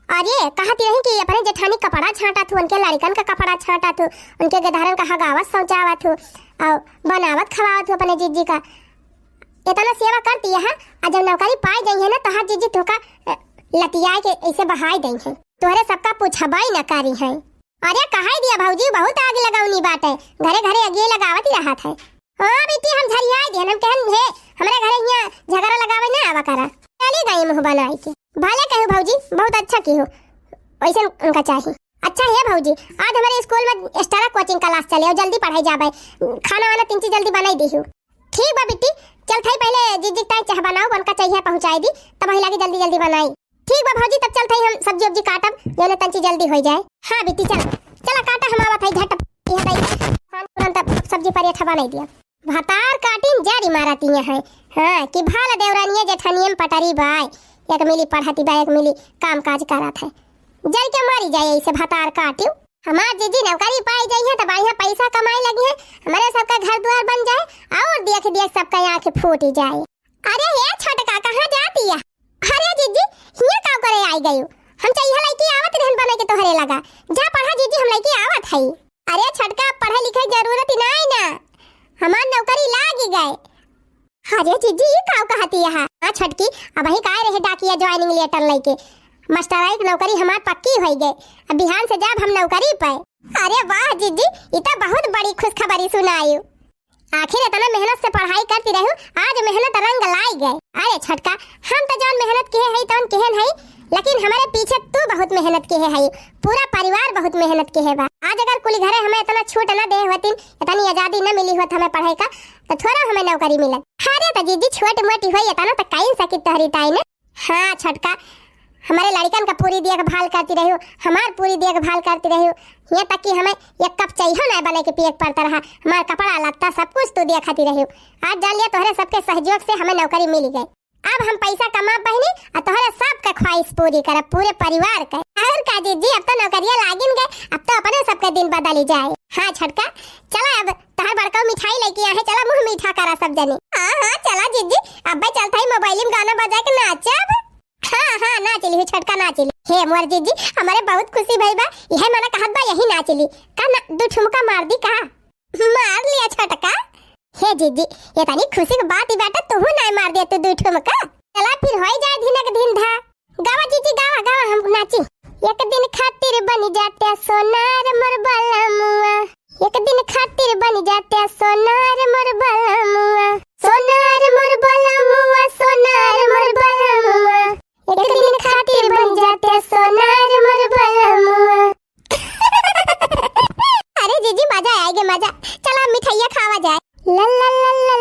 अरे कहत रही कि अपने जेठानी कपड़ा छाँटत हू, उनके लड़िकन का कपड़ा छाँटत हू, उनके गेदहरन का हगावत सौचावत हू, अउ बनावत खवावत हू अपने जिज्जी का। एतना सेवा करत यहाँ, अउ जब नौकरी पाइ जइहैं ना, तोहार जिज्जी तोहका, अ, लतियाए के अइसे बहाइ दइहैं। तोहरे सबका पूछबइ न करिहैं। अरे कहै दिया भौजी, बहुत आगि लगौनी बाटे, घरे घरे आगि लगावत ही रहत है। हाँ बिट्टी, हम झरियाइ दिहन, हम कहन हे, हमरे घरे हियाँ झगड़ा लगावै न आवा करा। चली गई मुँह बनाइ के। भले कहू भौजी, बहुत अच्छा किहू, वइसन उनका चाही। अच्छा हे भौजी, आज हमरे स्कूल में extra coaching class चले, अउ जल्दी पढ़ै जाबै, खाना वाना तिनची जल्दी बनाइ दिहू। ठीक बा बिट्टी, चलत हई पहिले जिज्जी ताईं चाह बनाउब, उनका चहिया पहुँचाइ दी, तब वही लागे जल्दी जल्दी बनाई। ठीक बा भौजी, तब चलत हई हम सब्जी उब्जी काटब, जौने तंची जल्दी होइ जाए। हाँ बिट्टी चला, चला काटा, हम आवत हई झट, यह तई तुरंत सब्जी परेठा बनाइ दिया। भतार काटिन जरी मारत यहाँ है, हाँ कि भाला देवरानिया जेठानिया में पटरी बाय, एक मिली पढ़ती बा, एक मिली काम काज करत है। जरि के मरी जाए अइसे भतार काटिउ। हमार जिज्जी नौकरी पाइ जइहैं त बढ़िया पैसा कमाए लगिहैं, हमरे सबका घर दुआर बन जाए अउर देख देख सबका आँख फूटि जाए। अरे हे छोटका, कहाँ जाती है? अरे जिज्जी, हियाँ का करे आइ गयू? हम चहिया लइके आवत रहन बनइ के तोहरे लगा। जा पढ़ा जिज्जी, हम लइके आवत हई। अरे छोटका, पढ़े लिखे जरूरत ही नाहीं ना, हमार नौकरी लागि गए। अरे जिज्जी, ई का कहती है? हाँ छोटकी, अबहीं का आए रहे डाकिया joining letter लइके, मास्टराई की नौकरी हमार पक्की होइ गए। अब बिहान से जाब हम नौकरी पे। अरे वाह जिज्जी, ई त बहुत बड़ी खुशखबरी सुनायू। आखिर एतना मेहनत से पढ़ाई करती रहू, आज मेहनत रंग लाइ गए। अरे छोटका, हम त जौन मेहनत किहे हई तौन किहेन हई, लेकिन हमरे पीछे तू बहुत मेहनत किहे हई, पूरा परिवार बहुत मेहनत किहे बा। आज अगर कुल घरे हमें एतना छूट न देहे होतिन, एतनी आजादी न मिली होत हमें पढ़े का, त थोड़ा हमें नौकरी मिलत। अरे त जिज्जी, छोट मोटी होई एतना त कइ सकी तोहरी ताई न। हाँ छोटका, हमरे लड़िकन का पूरी देखभाल करती रहू, हमार पूरी देखभाल करती रहू, हियाँ तक कि हमें एक कप चाइहो नाहीं बनइ के पिए के पड़त रहा, हमार कपड़ा लत्ता सब कुछ तू देखती रहू। आज जान लिया तोहरे सबके सहयोग से हमें नौकरी मिलि गए। अब हम पैसा कमाब बहिनी अउर तोहरे सबके ख्वाहिश पूरी करब, पूरे परिवार के। अउर का जिज्जी, अब त नौकरिया लागिन गए, अब त अपने सबके दिन बदलि जाए। हाँ छोटका, चला अब तोहार बड़का मिठाई लइके आए हैं, चला मुँह मीठा करा सब जने। हाँ, हाँ, चला जिज्जी, अब्बे चलत हई मोबाइल में गाना बजा के नाचब। हाँ, हाँ, नाचि लिहू छोटका, नाचि लिहू। हे मोर जिज्जी, हमरे बहुत खुशी भई बा, इहे मना कहत बा, यही नाचि ली। का ना, दू ठुमका मार दी का? मार लिया छोटका। हे जिज्जी, एतनी खुशी के बात ही बाटे, तुहू नाहीं मार दिया तू दू ठुमका। चला फिर होइ जाए धिनक धिन धा। गावा जिज्जी, गावा, गावा, हम नाची। एक दिन खातिर बनि जात्या सोनार मोर बलमुआ, एक दिन खातिर बन जाते सोनार मोर बलमुआ, सोनार मोर बलमुआ, सोनार मोर बलमुआ। एक दिन खातिर बन जाते सोनार मोर बलमुआ। अरे जीजी, मजा आएगे मजा। चला मिठाइया खावा जाए। ला ला ला ला।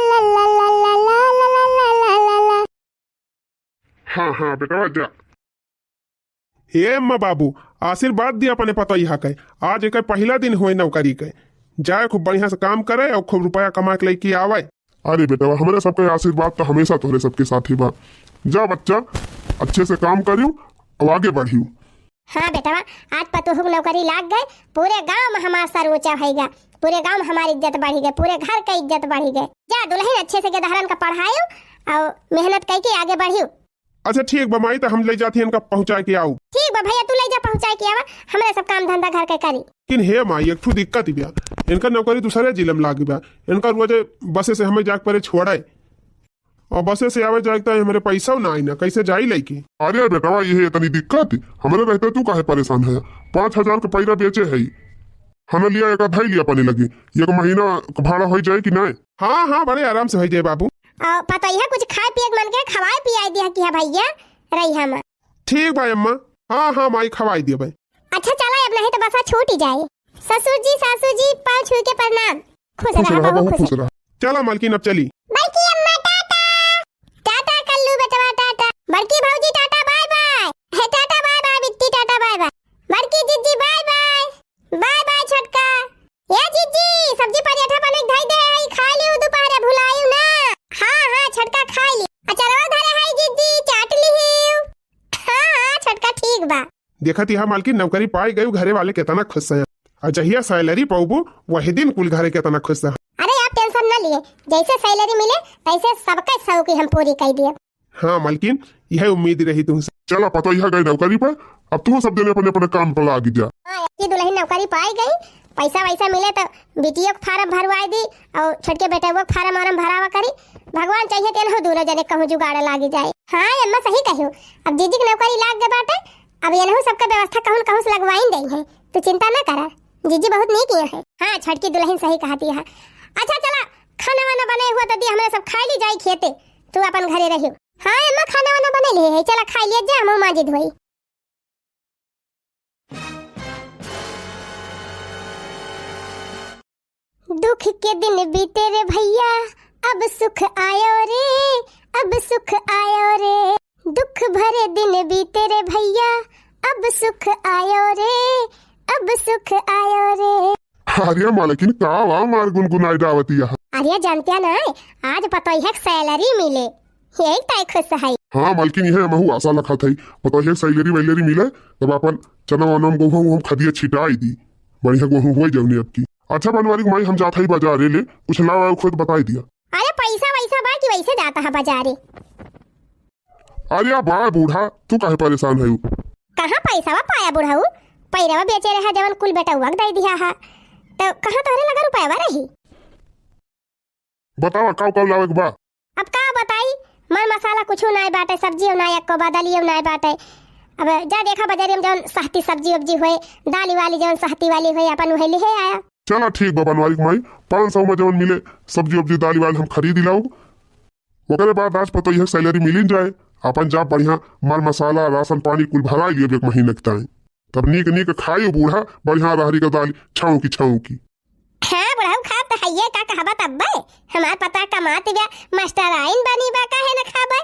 हाँ, हाँ, बेटवा, जा। ए अम्मा बाबू, आशीर्वाद दिया अपने पतोहिया के। आज एकर पहिला दिन होए नौकरी के। जाए, खूब बढ़िया से काम करे और खूब रुपया कमा के लेके आवे। अरे बेटवा, हमरे सबके आशीर्वाद तो हमेशा तोहरे सबके साथ ही बा। जा बच्चा, अच्छे से काम करियो और आगे बढ़ियो। हाँ बेटवा, आज पतोहू के नौकरी लाग गए, पूरे गांव में हमार सर ऊंचा होइगा, पूरे गांव में हमारी इज्जत बढ़ी गए, पूरे घर के इज्जत बढ़ी गए। जा दुलहिन, अच्छे से गेदहरन का पढ़ायो और मेहनत कइके आगे बढ़ियो। अच्छा ठीक बा माई, त हम ले जात ही इनका पहुँचाए के आऊ। ठीक बा भैया, तू ले जा पहुँचाए के आवा, हमरे सब काम धंधा घर के करी। लेकिन हे माई, एक ठो दिक्कत बिया, इनका नौकरी दूसरे जिले में लागी बा, इनका रोजे बसे से हमें जाके परे छोड़े। और बसे से आवे जाए त हमरे पैसा ना आई ना, कैसे जाई लइके? अरे बेटवा, ये इतनी दिक्कत? हमरे रहते तू काहे परेशान है? पाँच हजार के पैरा बेचे है, हन लिया एक धई लिया अपने लगे, एक महीना के भाड़ा हो जाए कि नहीं? हाँ, हाँ, बड़े आराम से हो जाए बाबू। और पतोहिया कुछ खाए पिए के मन के खवाए पियाए दिया कि है भैया, रही हम। ठीक बा अम्मा। हाँ, हाँ माई, खवाई दिया भाई। अच्छा चला, अब नहीं तो बसा छूट ही जाए। ससुर जी, सासू जी, पाँव छू के प्रणाम। खुश खुश रहा रहा बहू, बहू, खुश खुश रहा। रहा। चला मालकिन, अब चली। बड़की अम्मा टाटा। टाटा कल्लू बेटवा, टाटा। बड़की भौजी टाटा, बाय बाय। हे टाटा बाय बाय बिट्टी, टाटा बाय बाय। बड़की जिज्जी बाय बाय। बाय बाय छोटका। ए जिज्जी, सब्जी पराठा बने के धई दे हई, खा लियो दोपहरे, भुलायू ना। हाँ, हाँ छोटका, खा ली। अचरवा धरे हई जिज्जी, चाट लिहियो। हाँ, हाँ छोटका, ठीक बा। देखत यहाँ मालकिन नौकरी पाई गई, घरे वाले कितना खुश हैं। और जहिया सैलरी पाउबू, वही दिन कुल घरे कितना खुश हैं। अरे आप टेंशन न लिए, जैसे सैलरी मिले तैसे सबके शौक हम पूरी कर दिए। हाँ मालकिन, यह उम्मीद रही तुमसे। चला पतोहिया गए नौकरी पर, अब तू सब जने अपने अपने काम पर लाग जा। हाँ, अब की दुलहिन नौकरी पाई गई, पैसा वैसा मिले तो बिटियो के फार्म भरवाए दी और छोटके बेटवा के फार्म वार्म भरावा करी। भगवान चाहिए तो एनहू दूनो जने कहूँ जुगाड़ लागी जाए। हाँ अम्मा सही कहियो, अब जीजी के नौकरी लाग गए बाटे, अब एनहू सबके व्यवस्था कहूँ न कहूँ से लगवाइन देई है, तू चिंता ना करा, जीजी बहुत नीक यहाँ है। हाँ छोटकी दुलहिन सही कहती है। अच्छा चला, खाना वाना बने हुआ तो दी, हमरे सब खाई ली जाई खेते, तू अपन घरे रहियो। हाँ अम्मा, खाना वाना बने लिए है, चला खाई लिया जा, हम माजी धोई। दुख के दिन बीते रे भैया, अब सुख आयो रे, अब सुख आयो रे। दुख भरे दिन बीते रे भैया, अब सुख आयो रे, अब सुख आयो रे। अरे मालकिन, का वा मार गुनगुनाई डावतिया? अरे जानतिया ना, आज पतोहिया के सैलरी मिले, यही ताई खुश है। हाँ मालकिन, यह हमहू आशा लखत है, पतोहिया के सैलरी वैलरी मिले, तब अपन चना वना में गेहूँ हम खदिया छिटाई दी, बढ़िया गेहूँ हुए जौने अब की। अच्छा बनवारी के माई, हम जात हई बाजारे ले, कुछ लावा खुद बताई दिया। अरे पैसा वैसा बा कि वैसे जाता है बाजारे? अरे बा बूढ़ा, तू काहे परेशान है? कहाँ पैसा बा पाया बुढ़ऊ? पैरवा बेचे रहा जवन कुल बेटउआ के दे दिया है, तो कहाँ तोहरे लगा रुपया रही? बतावा, काउ काउ लावे के बा? अब का बताई, मर मसाला कुछो नाय बाटे, सब्जियो नाय, एको बा दलियो नाय बाटे। अब जा देखा बजारी में जौन सहती सब्जी उब्जी होए, दाली वाली जौन सहती वाली होए, अपन उहे लिहे आया। चला ठीक बा बनवारी के माई, पाँच सौ में जौन मिले सब्जी उब्जी दाली वाली हम खरीद लाऊ। ओकरे बाद आज पतोहिया के सैलरी मिलिन जाए, अपन जा बढ़िया मर मसाला राशन पानी कुल भराई लियो एक महीने के ताई। तब नीक नीक खाई बूढ़ा, बढ़िया रहरी के दाल छौंकी छौंकी। हाँ बुढ़ऊ, खाब त हइये, का कहबा तब्बे? हमार पता कमात बा, मास्टर आइन बनी बा, काहे न खाबे?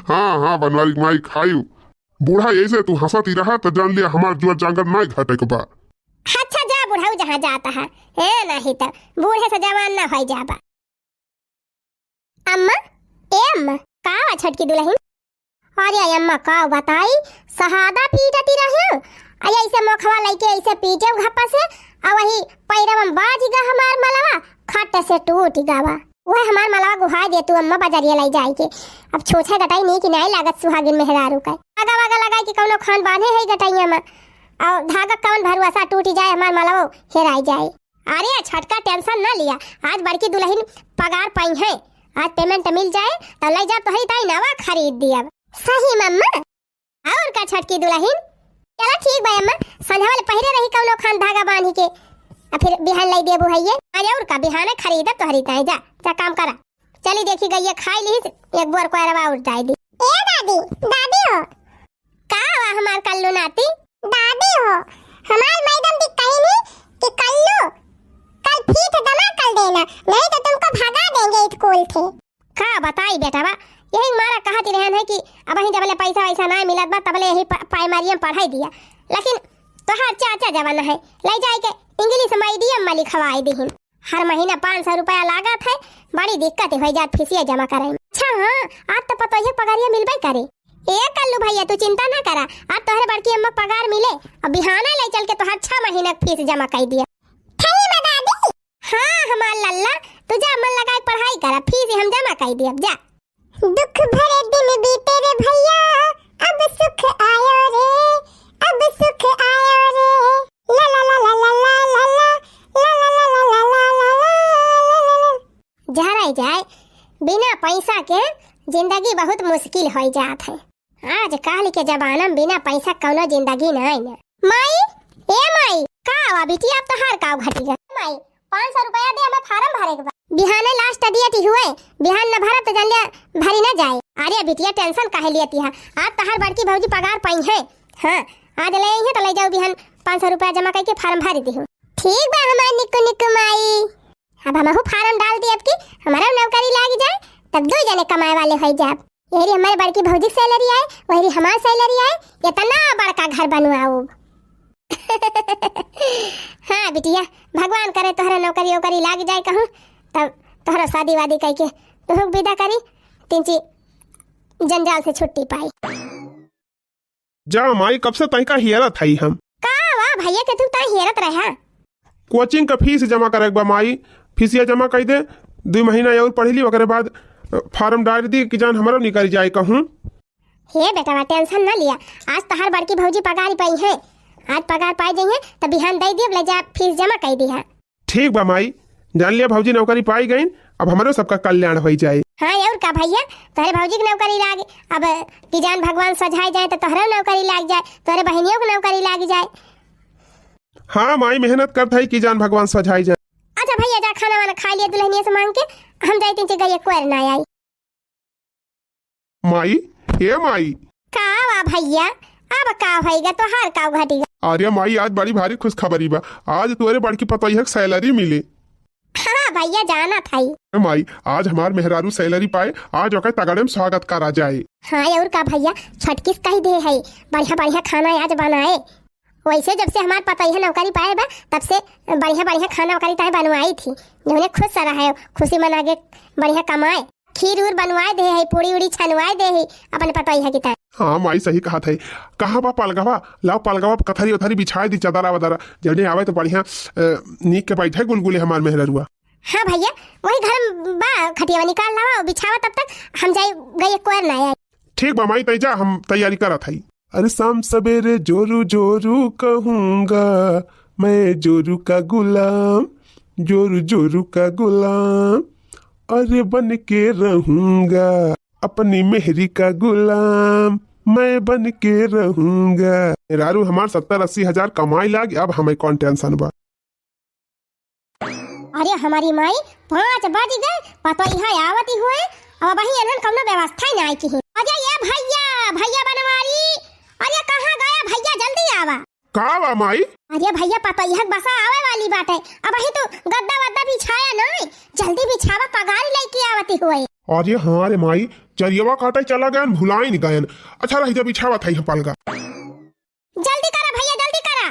हाँ, हाँ, बनवारी माई खायू। बूढ़ा, ऐसे तू हंसत ही रहा, त जान लिया हमार जुआ जांगर नाय घटे के बा। अच्छा, जा बुढ़ऊ, जहाँ जाता है। ए, नहीं त बूढ़े से जवान ना होई जाबा। अम्मा, ए अम्मा, का बा छोटकी दुलहिन? अरे अम्मा, का बताई, सहादा पीटती रहे, आ ऐसे मोखवा लइके ऐसे पीटे घप्पा से, आ वही पैरवा में बाज गा हमार मलवा, खट से टूट गा बा। वह हमार मलवा गुहाय दे तू अम्मा, बजरिया लाई जाए के। अब छूछे गटाई नीक नाय लागत सुहागिन मेहरारू का। आगा वागा लगाई कि कौनो खान बांधे है गटैया में, और धागा कौन भरुआ सा टूट जाए, हमार मलवा हेराई जाए। अरे छोटका, टेंशन ना लिया, आज बड़की दुलहिन पगार पाई है, आज पेमेंट मिल जाए तो ले जा तोहरी ताई नवा खरीद दियब। सही मम्मा, और का छोटकी दुलहिन? चला ठीक बा अम्मा, संझवा ले पहिरे रही कौनो खान धागा बांधी के, अब फिर बिहान लाई देबू है ये। अरे और का, बिहाने खरीदब तोहरी ताई, जा, जा काम करा। चली देखी गइया खाई लीस, एक बोर कोयरवा और डाल दी। ए दादी, दादी हो। का हुआ हमार कल्लू नाती? दादी हो, हमार मैडम भी कही नहीं कि कल्लू, कल फीस जमा कर देना, नहीं तो तुमको भगा देंगे स्कूल से। का बताई बेटवा, यही मारा कहत रहन है कि अबहीं जबले पैसा वैसा ना मिलत बा, तबले यही प-, प्राइमरी में पढ़ाई दिया। लेकिन तोहार चाचा जवन है, ले जाए के इंग्लिश मीडियम में लिखवाए दिहिन। हर महीना पाँच सौ रुपया लागत है, बड़ी दिक्कत हो जात फीसिया जमा करे में। अच्छा हाँ, आज तो पतोहिया पगारिया मिलबे करे। ए कल्लू भैया, तू चिंता ना करा, आज तोहरे बड़की अम्मा पगार मिले और बिहाने ले चल के तोहार छह महीना के फीस जमा कर दिया। सही में दादी? हाँ हमार लल्ला, तू जा मन लगाए पढ़ाई करा, फीस हम जमा कर दिया, जा। दुख भरे दिन बीते रे भैया, अब सुख आयो रे, अब सुख आयो रे। ला ला ला ला ला ला ला ला, ला ला ला ला ला ला ला ला ला ला। जहराई जाए, बिना पैसा के जिंदगी बहुत मुश्किल होई जात है। आजकल के जमाना में बिना पैसा कौनो जिंदगी नाई ना। माई, ए माई, का हुआ बिटिया, अब तोहार का घटी गए? माई, पाँच सौ रुपया दे, हमें फार्म भरे के बा। बिहाने लास्ट डेट हुए, बिहान न भरब तो जान लिया भरी न जाए। अरे बिटिया टेंशन काहे लियत है, आज तोहार बड़की भौजी पगार पाई है। हाँ, आज ले आई है तो ले जाओ बिहान पाँच सौ रुपया जमा करके फार्म भर दिहो। ठीक बा हमार निक्कू निक्कू माई। अब हमहू फार्म डाल दी, अब की हमारा नौकरी लाग जाए, तब दो जने कमाए वाले हो जाब। यही हमारे बड़की भौजी की सैलरी आए, वही हमार सैलरी आए, इतना बड़का घर बनवाओ। हाँ बिटिया, भगवान करे तोहरा नौकरी वोकरी लाग जाए कहूँ, तब तोहरा शादी वादी करके तोहू विदा करी, तीन ची जंजाल से छुट्टी पाई। जा माई, कब से तैका हियरत हई हम। का हुआ भैया के तू ताई हियरत रहा? कोचिंग का फीस जमा करे के बा माई, फीसिया जमा कर दे, दो महीना और पढ़ ली, ओकरे बाद, अ, फार्म डाल दी कि जान हमारो निकल जाए कहूँ। हे बेटवा, टेंशन ना लिया, आज तोहार बड़की भौजी पगार पाई है, आज पगार पाई जाइए तो बिहान दे दिए, ले जा फीस जमा कर दी है। ठीक बा माई, जान लिया भौजी नौकरी पाई गईन, अब हमरो सबका कल्याण होई जाए। हाँ और का भैया, तोहरे भौजी के नौकरी लाग, अब कि जान भगवान सझाई जाए तो तोहरे नौकरी लाग जाए, तोहरे बहनियों के नौकरी लाग जाए। हाँ माई, मेहनत करत है कि जान भगवान सझाई जाए। अच्छा भैया, जा खाना वाना खा लिया दुल्हनिया से मांग के, हम जाए तीन गइया कोयर ना आई। माई, ए माई। का हुआ भैया, अब का होइगा, तोहार का घटिगा? अरे माई, आज बड़ी भारी खुशखबरी बा, आज तोरे बड़की पतोहिया के सैलरी मिले। हाँ भैया, जानत हई। ए माई, आज हमार मेहरारू सैलरी पाए, आज ओकर तगड़े में स्वागत करा जाए। हाँ और का भैया, छोटकी से कही दे है, बढ़िया बढ़िया खाना आज बनाए। वैसे जब से हमार पतोहिया नौकरी पाए बा, तब से बढ़िया बढ़िया खाना ओकरी ताई बनवाई थी, जौने खुश रहे, खुशी मना के बढ़िया कमाए। खीर उर बनवाए दे है, पूड़ी उड़ी छनवाए दे है अपने पतोहिया की ताई। हाँ माई, सही कहत है। कहाँ बा पलगवा? लाओ पलगवा पर कथरी उथरी बिछाए दी, चदरा वदरा, जौने आवे तो बढ़िया, अ, नीक के बैठे गुलगुले हमार मेहररुआ। हाँ भैया, वही घर में बा खटियावा, निकाल लावा, बिछावा, तब तक हम जाई गइया कोयर ना आई। ठीक बा माई, तै जा, हम तैयारी करत हई। अरे शाम सवेरे जोरू जोरू कहूँगा, मैं जोरू का गुलाम, जोरू जोरू का गुलाम, अरे बन के रहूँगा अपनी मेहरी का गुलाम, मैं बन के रहूँगा। मेहरारू हमार सत्तर अस्सी हजार कमाई लाग, अब हमें कौन टेंशन बा। अरे हमारी माई, पाँच बज गए, पतोहिया आवती हुए, अब वही एनहन कौनो व्यवस्था ही ना आई की। अरे ये भैया, भैया बनवारी, अरे कहाँ गया भैया, जल्दी आवा। का बा माई? अरे भैया, पतोहिया के बसा आवे वाली बाटे, अब वही तो गद्दा वद्दा बिछाया नहीं, जल्दी बिछावा, पगारी लेके आवती हुए। अरे हाँ रे माई, चरियवा काटे चला गयन, भुलाइन गयन। अच्छा रही, जब बिछावा था यहाँ पलगा। जल्दी करा भैया, जल्दी करा।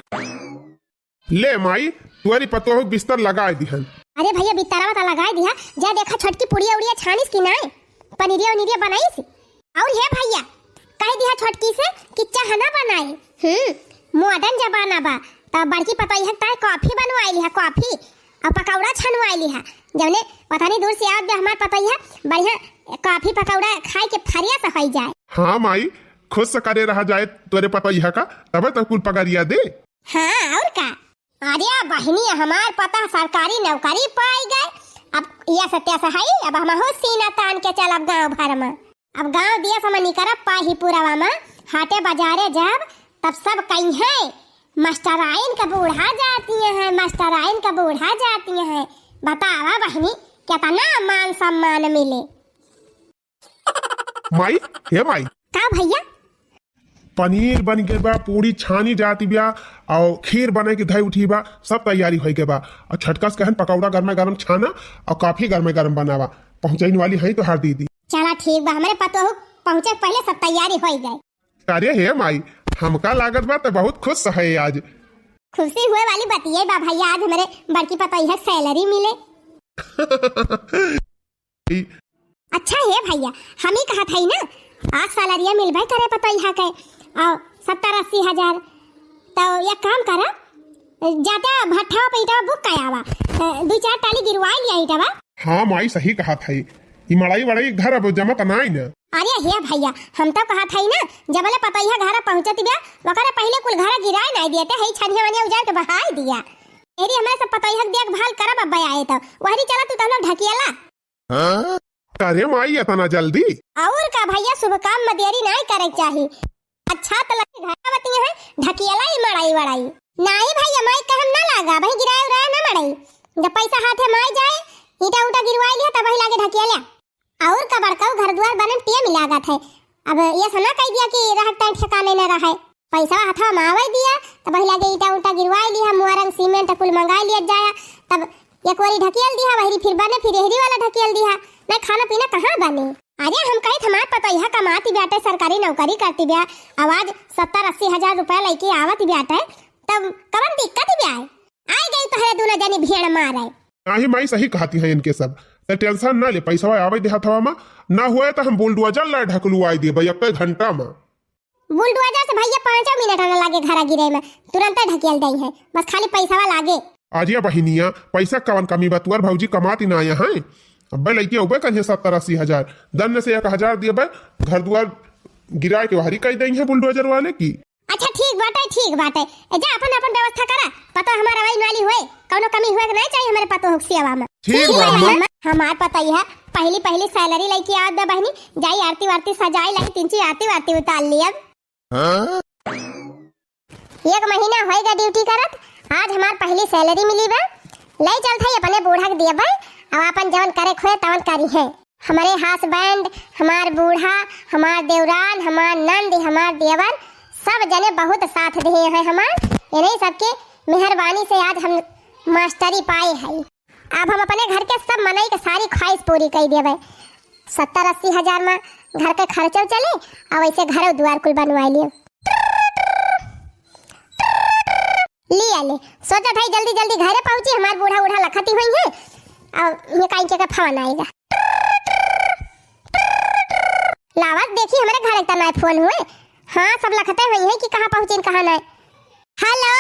ले माई, तुअरी पतोहू बिस्तर लगाए दिहन। अरे भैया, बिस्तरवा त लगाए दिहा, जा देखा छोटकी पुड़िया उड़िया छानिस कि नाय, पनीरिया उनीरिया बनाइस। और हे भैया, कह दिहा छोटकी से कि चाह ना बनाए। हम्म, मॉडर्न जमाना बा, त बड़की पतोहिया के ताई कॉफी बनवाई लिहा, कॉफी, और पकौड़ा छनवाई लिहा। जौने पता नहीं दूर से आवत बा हमार पतोहिया, बढ़िया कॉफी पकौड़ा खाए के फरिया से होई जाए। हाँ माई, खुश से करे रहा जाए तोरे पतोहिया का, तबे तो कुल पगरिया दे। हाँ, और का? अरे बहिनी, हमार पतोह सरकारी नौकरी पाई गए। अब यस तस हई, अब हमहू सीना तान के चलब गाँव भर में। अब गाँव दिया से हम निकरब पाही पुरवा में, हाटे बाजारे जाब, तब सब कहिहैं मास्टराइन का बूढ़ा जाती हैं, मास्टराइन का बूढ़ा जाती हैं। बतावा बहिनी, कितना मान सम्मान मिले। माई, हे माई। का भइया? पनीर बन गए बा, पूड़ी छानी जाती बा, और खीर बने के धई उठी बा, सब तैयारी होई गए बा। और छटकस कहन पकौड़ा गरमा गरम छाना और कॉफी गरमा गरम बनावा, पहुँचैन वाली है तोहार दीदी। चला ठीक बा, हमरे पतोहू पहुँचे के पहिले सब तैयारी होई गए। अरे हे माई, हमका लागत बा त बहुत खुश है आज। खुशी हुए वाली बतिये बा भइया, आज हमरे बड़की पतोहिया के सैलरी मिले। अच्छा हे भइया, हम ही कहत हई ना, आज सैलरिया मिलबे करे पतोहिया के, और सत्तर अस्सी हजार। तो एक काम करा, जाते भट्ठा पे ईटा बुक कर आवा, तो दो चार टाली गिरवाई लिया ईटवा। हाँ माई, सही कहत हई, ई मड़ई वड़ई घर अब जमत नाई न। अरे हे भइया, हम तो कहत हई ना, जबले पतोहिया घर पहुँचत बिया, ओकरे पहिले कुल घर गिराए नाई दिया, ते हई छनिया वनिया उजाड़ के बहाई दिया। एरी हमरे सब पतोहिया के देखभाल करब, अब आए तो वहरी चला तू तो हम लोग ढकियाला। हाँ? अरे माई, इतना जल्दी? और का भइया, शुभ काम में देरी नाई करे के चाही। अच्छा तो लगे घर आवती है, ढकियाला ही मड़ई वड़ई। नाई भइया, माई कहम ना लागा, भाई गिराए उराए ना मड़ई। जब पैसा हाथे माई जाए, ईटा उटा गिरवाई लिया, तब वही लागे ढकियाला। और का बड़काऊ घर दुआर बने में टेम लागत है। अब ये सना कह दिया कि रहक टाइम ठिकाने न रहे। पैसा हथवा में आवे दिया, तब वही लागे ईटा उटा गिरवाई लिया, मुआरंग सीमेंट कुल मंगाई लिया जाया, तब एक ओरी ढकियल दिया, वही फिर बने, फिर एहरी वाला ढकियल दिया। नहीं खाना पीना कहाँ बने? अरे हम कहित हमार पतोहिया कमाती बाटे, सरकारी नौकरी करती बा, अब आज सत्तर अस्सी हजार रुपया लेके आवत बाटे, तब कवन दिक्कत बा? आई गई तोहरे दूनो जनी भेड़ मारे। नाही माई, सही कहती हैं इनके सब। ते टेंशन ना ले, पैसवा आवे दे हथवा में, ना होए तो हम बुलडोजर ला ढकलुआई देबे एक घंटा में। बुलडोजर से भइया पाँचों मिनट ना लागे घरा गिरे में, तुरंत ढकेल दई है, बस खाली पैसवा लागे। अरे बहिनिया, पैसा कवन कमी बा? तुअर भौजी कमाती ना आया है, अब्बे लइके अउबे करिए सत्तर अस्सी हजार, दन्न से एक हजार देबे, घर दुआर गिराए के वहरी कई दई है बुलडोजर वाले की। अच्छा ठीक बाटे, ठीक बाटे। ए, जा अपन, अपन व्यवस्था करा। पतोह हमार अवैन वाली होए, कौनो कमी होए के नहीं चाहिए हमारे पतोह के सेवा में। ठीक ठीक बा, है, अम्मा। हम, हमार पतोह है, पहली, पहली सैलरी लेके आवत बा बहिनी, जाई आरती वारती सजाई लाई, तीन चार आरती वारती उतार लियब। हाँ? एक महीना होएगा ड्यूटी करत, आज हमार पहली सैलरी मिली बा, ले चलत है अपने बूढ़ा के दिए बा, अब अपन जवन करे खोए तवन करी है। हमारे हस्बैंड, हमार बूढ़ा, हमार देवरान, हमार नंद, हमार देवर, सब जने बहुत साथ दिए हैं हमार। इन्हीं सबके मेहरबानी से आज हम मास्टरी पाए हैं। अब हम अपने घर के सब मनई के सारी ख्वाहिश पूरी कर देबे। सत्तर अस्सी हजार में घर के खर्चो चले, और वैसे घर दुआर कुल बनवा लिए। लिया ले, सोचत है जल्दी जल्दी घरे पहुँची, हमार बूढ़ा बूढ़ा लखती हुई है, और ये काई के का फोन आएगा। लावत देखी हमरे घर एक तना फोन हुए। हाँ, सब लखते हुई है कि कहाँ पहुँची न कहाँ नहीं। हेलो,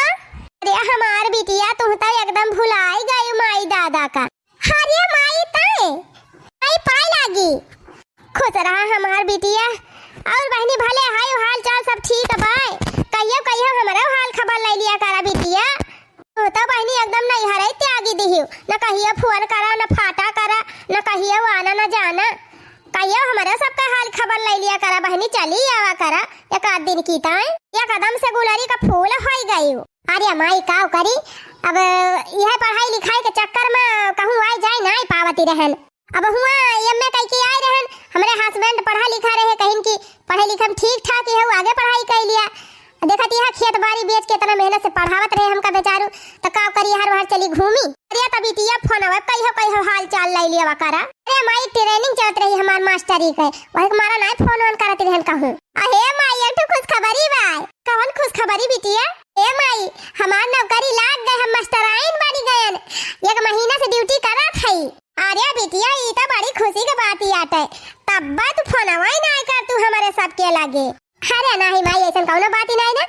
अरे हमार बिटिया, तू तो एकदम भुलाई गई माई दादा का। अरे माई तय, माई पाए लागी। खुश रहा हमार बिटिया। और बहनी भले हाय हाल चाल सब ठीक बाय? कहियो कहियो हमरो हाल खबर ले लिया करा बिटिया। तू तो बहनी एकदम नैहरे त्यागी दिहियो, न कहियो फोन करा, न फाटा करा, न कहियो आना न जाना। कहियो हमरो सबका हाल खबर ले लिया करा बहनी, चली आवा करा एक आध दिन की ताई। एकदम से गुलरी का फूल होई गई। अरे माई काव करी, अब यह पढ़ाई लिखाई के चक्कर में कहूँ आए जाए नाई पावती रहन। अब हुआ एमए कई के आए रहन, हमरे हस्बैंड पढ़ा लिखा रहे, कहिन कि पढ़े लिखे में ठीक ठाक ही है, आगे पढ़ाई कर लिया। देखत यहाँ खेत बाड़ी बेच के इतना मेहनत से पढ़ावत रहे हमका बेचारू, तो का करी, हर बार चली घूमी। अरे तब बिटिया फोन आवे, कहियो कहियो हाल चाल ले लिया करा। अरे माई ट्रेनिंग चलत रही हमार मास्टरी के, वही के मारा नाई फोन वोन करत रहन कहूँ। अहे माई, एक ठो खुशखबरी बा। कवन खुशखबरी बिटिया? ए माई, हमार नौकरी लाग गए, हम मास्टराइन बनी गयन। एक महीना से ड्यूटी करत हई। अरे बिटिया, ई तो बड़ी खुशी के बात ही आटे। तब्बा तू फोनवा ही ना कर तू हमारे सबके लगे। अरे नाही माई, ऐसन कौनो बात ही नहीं ना।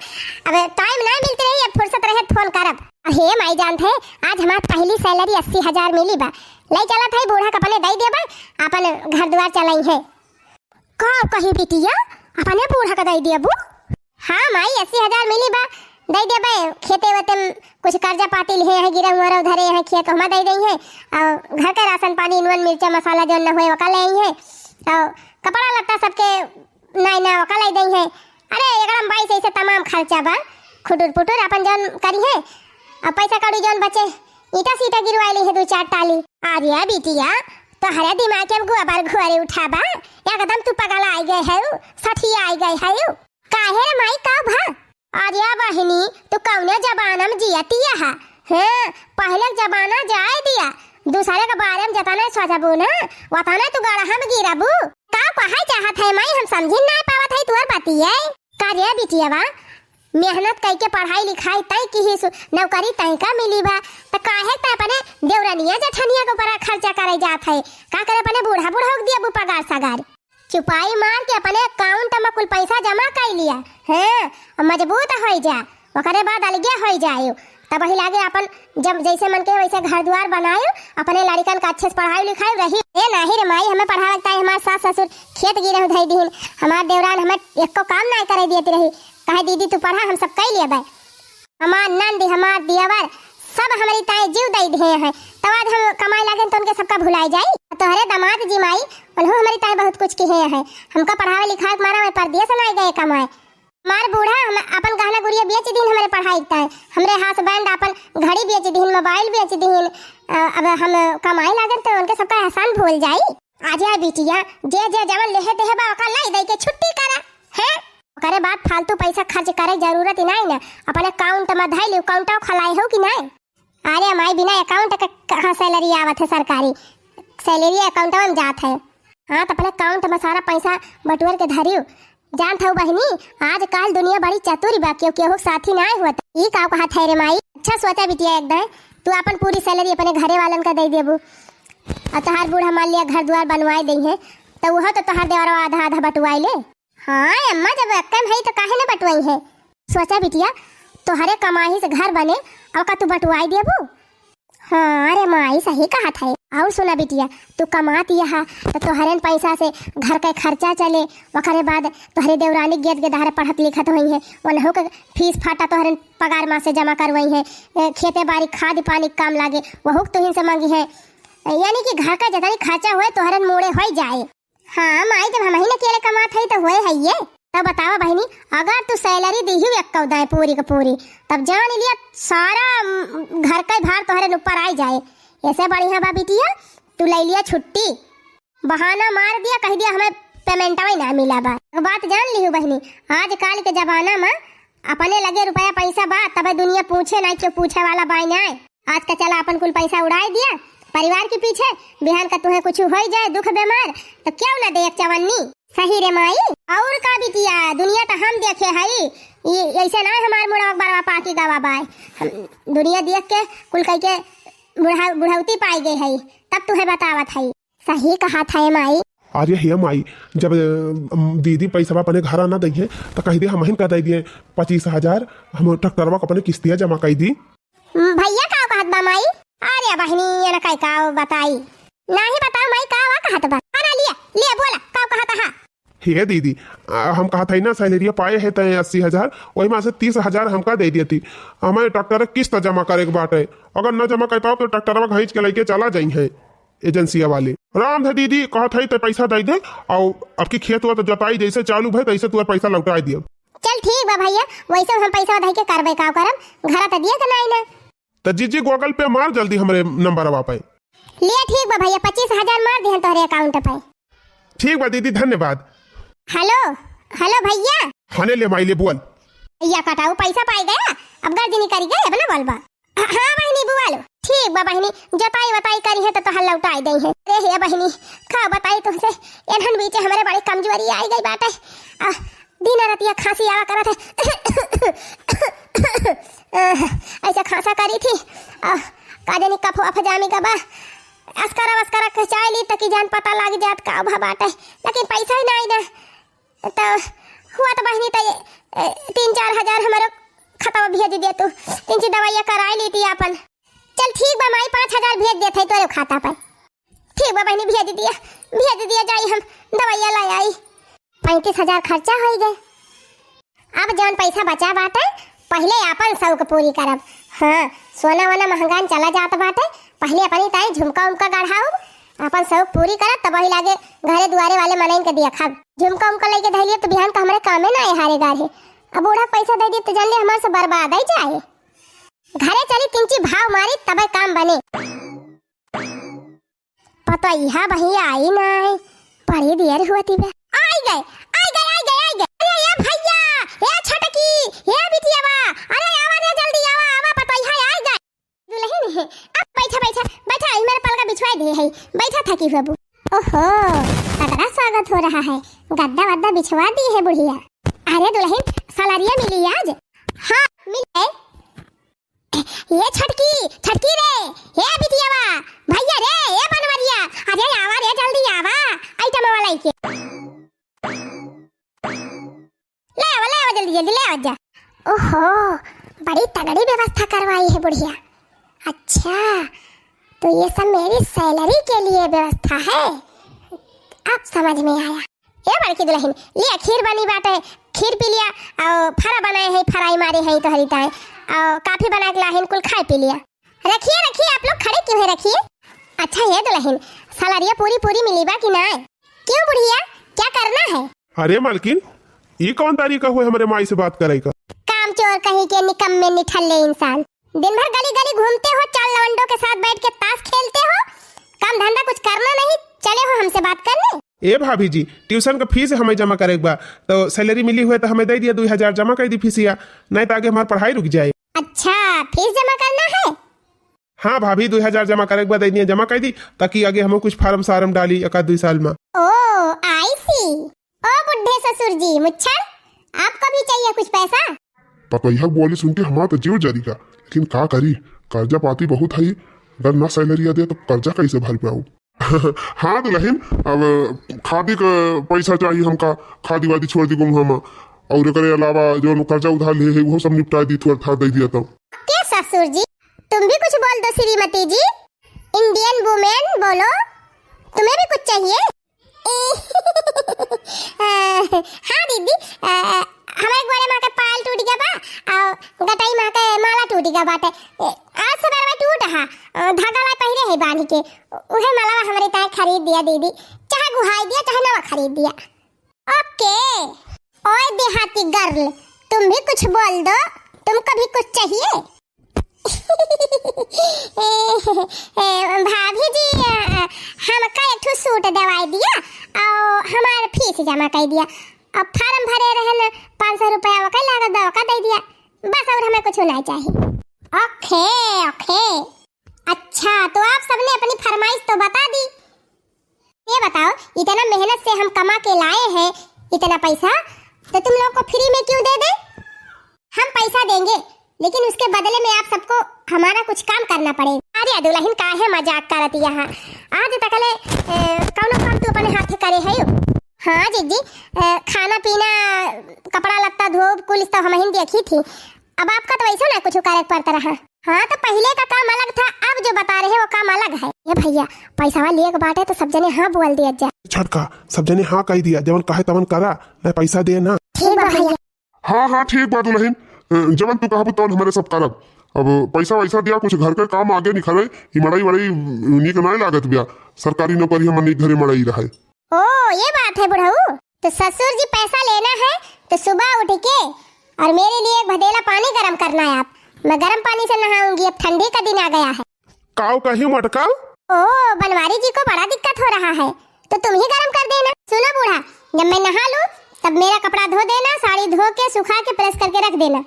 अब टाइम नहीं मिलती रही, अब फुर्सत रहे फोन करब। हे माई, जानत है, आज हमार पहली सैलरी अस्सी हजार मिली बा। ले चलत है, बूढ़ा के अपने दई देबा, अपन घर दुआर चलाई है। का कही बिटिया, अपने बूढ़ा के दई देबू? हाँ माई, अस्सी हजार मिली बा, दई देबे। खेते वेते में कुछ कर्जा पाती लिहे हैं, गिरह मुहरह धरे हैं, खेत हमा दई दई है। और घर के राशन पानी, नून मिर्चा मसाला जौन न होए, वका ले आई है। और कपड़ा लत्ता सबके नाई ना वका ले दई है। अरे एकदम बाईस ऐसे तमाम खर्चा बा। खुटुर पुटुर अपन जौन करिहे, अब पैसा कौड़ी जौन बचे, ईंटा सीटा गिरवाइ लिहे दू चार टाली। अरे बिटिया, तोहरे दिमाग के अब गोबर घोरे उठा बा, एकदम तू पगलाइ गए हउ, सठियाइ गए हउ। काहे रे माई, का भा? अरे बहिनी, तू कौने जमाना में जियतिया है? हैं, पहिले के जमाना जाए दिया, दूसरे के बारे में जतने सोचबू ना, वतने तू गड़हा में गिरबू। का कहै चाहत है माई, हम समझी नाहीं पावत है तोर बतिये। का रे बिटियवा, मेहनत कइके पढ़ाई लिखाई तय किहिस, नौकरी तय का मिली बा, त काहे तय अपने देवरनिया जेठनिया के ऊपर खर्चा करे जात है? का करे अपने बूढ़ा बूढ़ा होक दिया बू पगार सगार? चुपाई मार के अपने account में कुल पैसा जमा कइ लिया, हैं, अब मजबूत होइ जा, ओकरे बाद अलगे होइ जायो। तब वही लागे अपन जब जैसे मन के वैसे घर द्वार बनायो, अपने लड़िकन का अच्छे से पढ़ाई लिखाई रही। ए नाहीं रे माई, हमें पढ़ावे के ताई हमार सास ससुर खेत गिरहु धइ दिहिन, हमार देवरान हमें एको काम नाहीं करे दियत रही, कहे दीदी तू पढ़ा, हम सब कइ लेबै। हमार नंद, हमार दियवर, सब हमरी ताई जीव दइ दिहे हैं। तब आज हम कमाए लागेन तो उनके सबका भुलाए जाई। तोहरे दामाद जी माई, उन्हों हमरी ताई बहुत कुछ किहे हैं। हमका पढ़ावे लिखावे के मारा में परदेस नाहीं गए कमाए। हमार बूढ़ा हम अपन गहना गुरिया बेच दीन हमरे पढ़ाई के ताई। हमरे husband अपन घड़ी बेच दीन, mobile बेच दीन। अ, अब हम कमाए लागेन तो उनके सबका एहसान भूल जाई। आजा बिटिया, जे जे जवन लेहे देहे बा, ओका लाई दई के छुट्टी करा, हैं? ओकरे बाद फालतू पैसा खर्च करे जरूरत ही नाहीं ना। अपने account में धई लियो, account खलाए हो कि नाहीं? अरे माई, बिना account के कहाँ salary आवत है सरकारी? Salary account में जात है। हाँ, तो अपने account में सारा पैसा बटुअर के धरियो। जानत हऊ बहिनी, आजकल दुनिया बड़ी चतुर बा, केहू केहू के साथी नाय होत। ई का कहत है रे माई? अच्छा सोचा बिटिया, एकदम तू अपन पूरी salary अपने घरे वालन का दे देबू, और तोहार बूढ़ा मान लिया घर द्वार बनवाए दई है, तो वह तो तोहार देवरवा आधा आधा बटुआई ले। हाँ अम्मा, जब अक्कम है तो काहे न बटुआई है? सोचा बिटिया, तोहरे कमाही से घर बने, और का तू बटुआई देबू? हाँ रे माई, सही कहत है। और सुना बिटिया, तू कमात यहा तो तोहरेन पैसा से घर के खर्चा चले, ओकरे बाद तोहरे देवरानी गेद गेदहरे पढ़त लिखत होई है, उन्हों के फीस फाटा तोहरेन पगार मा से जमा करवाई है, ए, खेते बारी खाद पानी के काम लागे, वहू के तुहिन से मांगी है, यानी कि घर का जितनी खर्चा होए तोहरेन मोड़े होई जाए। हाँ माई, जब हमही न अकेले कमात हई तो होए है ये। तब बतावा बहिनी, अगर तू salary दीहू एक्कौ दाएं पूरी के पूरी, तब जान लिया सारा, उम, घर का भार तोहरे ऊपर आई जाए। ऐसे बढ़िया बा बिटिया, तू ले लिया छुट्टी, बहाना मार दिया, कह दिया हमें पेमेंटवा ही ना मिला बा। एक बात जान लिहू बहिनी, आजकल के जमाना में अपने लगे रुपया पैसा बा, तबे दुनिया पूछे नाहीं, केहू पूछे वाला बाय नाहीं। आज का चला अपन कुल पैसा उड़ाई दिया परिवार के पीछे, बिहान का तुहे कुछ होई जाए दुख बीमार, तो केहू ना दे एक चवन्नी। सही रे माई। और का बिटिया, दुनिया तो हम देखे हई, ई ऐसे ना हमार मुड़वा बरवा पाकी गवा बाय। हम दुनिया देख के कुल कह के बुढ़ा-, बुढ़ौती पाई गई हई, तब तुहे बतावत हई। सही कहत है माई। अरे हे माई, जब, अम, दीदी पैसा अपने घर ना दइहे, तो कह दे हमहिन का दे दिए पच्चीस हजार, हम ट्रैक्टरवा के अपने किस्तिया जमा कर दी। उम, भैया का कहत बा माई? अरे बहिनी, ये ना कह का बताई। नाही बताओ माई, का वा कहत बा? अरे लिया, लिया बोला, का कहत हा? हे दीदी, आ, हम कहत हई ना, salary पाए है तय अस्सी हजार, वही में से तीस हजार हमका दे दिया थी। हमें ट्रैक्टर के किस्त जमा करे के बाटे, अगर न जमा कर पाओ तो ट्रैक्टरवा घींच के लेके चला जाई है एजेंसिया वाले। राम धे दीदी, कहत हई ते पैसा दे दे, और अब की खेत वा तो जोताई जैसे चालू भई तैसे तुअर पैसा लौटाई दियो। चल ठीक बा भैया, वैसे हम पैसा दे के करबे का करम, घर तो दिए के नाई ना। तो जीजी Google Pay मार जल्दी हमरे नंबरवा पे। ले ठीक बा भैया, पच्चीस हजार मार दिहन तोहरे account पे। ठीक बा दीदी, धन्यवाद। हेलो, हेलो भैया। हने ले माई ले बोल। भैया कटाऊ पैसा पाई गया, अब गर्दनी करी गए, अब ना बोलबा। हाँ, हाँ बहिनी बुआ लो। ठीक बा बहिनी, जोताई वोताई करी है तो तोहर लौटाई दई है। अरे हे बहिनी, का बताई तुमसे, एनहन बीचे हमरे बड़ी कमजोरी आई गई बाटे। आ, दिन रतिया खांसी आवा करत है। ऐसे खांसा करी थी, आ, का जानी कफ वफ जामी गबा। अस्करा वस्करा के चाय ली तकी जान पता लाग जात का भा बाटे, लेकिन पैसा ही नाई ना। तो हुआ तो बहिनी तो ये, ए, तीन चार हजार हमारो खाता में भेज दे तू, तीन चार दवाइयाँ कराई ली थी अपन। चल ठीक बा माई, पाँच हजार भेज देत है तोरे खाता पर। ठीक बा बहिनी, भेज दिया, भेज दिया, जाई हम दवाइयाँ ला आई। पैंतीस हजार खर्चा होई गए। अब जौन पैसा बचा बाटे, पहिले आपन शौक पूरी करब। हाँ, सोना वोना महंगान चला जात बाटे, पहिले अपनी ताई झुमका उमका गढ़ाउब, आपन शौक पूरी करब, तब वही लागे घरे दुआरे वाले मनइन के देखब। झुमका उमका लेके धइलिए तो बिहान का हमरे कामे ना आए हारे गाढ़े। अब बूढ़ा पैसा दे दी तो जान ले हमार से बर्बाद ही जाए। घरे चली, किंची भाव मारी, तबे काम बने। पतोहिया बहिया आई नाई, बड़ी देर होती बे। आई गए, आई गए, आई गए, आई गए। अरे ए भैया, ए छोटकी, ए बिटियावा, अरे आवा रे, जल्दी आवा, आवा, पतोहिया आई गए। दुलहिन है, अब बैठा, बैठा, बैठा, ई मेरे पलका बिछवा दे है, बैठा थकी हुआ बू। ओहो, तगड़ा स्वागत हो रहा है, गद्दा वद्दा बिछवा दी है बुढ़िया। अरे दुलहिन, सैलरिया मिली आज? हाँ, मिली है। ए छोटकी, छोटकी रे, ए बिटियावा, भैया रे, ए बनवरिया, अरे आवा रे, जल्दी आवा, आइटम वाला के। ले आवा, ले आवा, जल्दी, जल्दी ले आवा जा। ओहो, बड़ी तगड़ी व्यवस्था करवाई है बुढ़िया। अच्छा, तो ये सब मेरी सैलरी के लिए व्यवस्था है, अब समझ में आया। ए बड़की दुलहिन, लिया खीर बनी बाटे, खीर पी लिया, और फरा बनाए है, फराई मारे है तोहरी ताए, और काफी बना के लाहिन, कुल खाए पी लिया। रखिए, रखिए, आप लोग खड़े क्यों है, रखिए। अच्छा ए दुलहिन, सैलरिया पूरी पूरी मिली बा कि नाय? क्यों बुढ़िया, क्या करना है? अरे मालकिन, ई कौन तरीका हुए हमरे माई से बात करे का? काम चोर कहीं के, निकम्मे निठल्ले इंसान। दिन भर गली गली घूमते हो, चार लवंडों के साथ बैठ के ताश खेलते हो, काम धंधा कुछ करना नहीं, चले हो हमसे बात करने? ए भाभी जी, ट्यूशन का फीस हमें जमा करे के बा, तो सैलरी मिली हुए तो हमें दे दिया, दुई हजार जमा कर दी फीसिया, नहीं तो आगे हमार पढ़ाई रुक जाए। अच्छा, फीस जमा करना है? हाँ भाभी, दुई हजार जमा करे के बा, दे दिया, जमा कर दी, ताकि आगे हम कुछ फार्म सार्म डाली एक आध दुई साल में। ओ, I see। ओ बुढ़े ससुर जी मुच्छड़, आपको भी चाहिए कुछ पैसा? पतोहिया बोली सुन के हमार तो जीव जरी का, लेकिन का करी, कर्जा पाती बहुत है, अगर ना सैलरिया दे तो कर्जा कैसे भर पाऊ? हाँ दुलहिन, अब खादी का पैसा चाहिए हमका, खादी वादी छोड़ दी गुम हम, और एकरे अलावा जो कर्जा उधार लिए है वो सब निपटा दी, थोड़ा थार दे दिया तो। के ससुर जी, तुम भी कुछ बोल दो श्रीमती जी, इंडियन वुमेन बोलो, तुम्हें भी कुछ चाहिए? अ, हाँ दीदी, अ, हमारे गोरे माँ के पायल टूट गया बा, और गटाई माँ के माला टूट गया बाटे। ए, आज से बरवा टूट हा, अ, धागा ला पहिरे है बांध के, उहे माला हमारे ताए खरीद दिया दीदी, चाहे गुहाई दिया, चाहे नवा खरीद दिया। ओके, ओए देहाती गर्ल, तुम भी कुछ बोल दो, तुमको भी कुछ चाहिए? ए, ए, भाभी जी, अ, हमका एक ठो सूट दवाई दिया और हमार फीस जमा कर दिया। अब फार्म भरे रहन, पाँच सौ रुपया ओकर लागत बा, ओका दे दिया, बस और हमें कुछ नहीं चाहिए। ओके, ओके। अच्छा, तो आप सबने अपनी फरमाइश तो बता दी। ये बताओ, इतना मेहनत से हम कमा के लाए हैं इतना पैसा, तो तुम लोग को फ्री में क्यों दे दे? हम पैसा देंगे, लेकिन उसके बदले में आप सबको हमारा कुछ काम करना पड़ेगा। अरे दुलहिन, काहे मजाक करत यहाँ? आज तकले, ए, कौनो काम तू अपने हाथे करे है? हाँ जिज्जी, ए, खाना पीना, कपड़ा लत्ता धोब, कुल तो हमहिन देखी थी। अब आपका तो वैसे ना कुछ करे के पड़ता रहा। हाँ, तो पहिले का काम अलग था, अब जो बता रहे वो काम अलग है। ए भैया, पैसावा लिए के बाटे तो सब जने हाँ बोल दिया जा। छोटका, सब जने हाँ कह दिया, जवन कहे तवन करा, नहीं पैसा दे ना। ठीक बा भैया। हाँ, हाँ, ठीक बा दुलहिन, अ, जवन तू कहबू तवन हमरे सब करब। अब पैसा वैसा दिया, कुछ घर के काम आगे निकले, ई मड़ई वड़ई नीक नाय लागत बिया, सरकारी नौकरी हमन नीक घरे मड़ई रहे। ओ, ये बात है बुढ़ऊ, तो ससुर जी पैसा लेना है तो सुबह उठ के और मेरे लिए एक भदेला पानी गरम करना है आप। मैं गरम पानी से नहाऊंगी, अब ठंडी का दिन आ गया है। काऊ कही मटकाऊ? ओ, बनवारी जी को बड़ा दिक्कत हो रहा है, तो तुम ही गरम कर देना। सुनो बूढ़ा, जब मैं नहा लूं, तब मेरा कपड़ा धो देना, साड़ी धो के, सुखा के, प्रेस करके रख देना।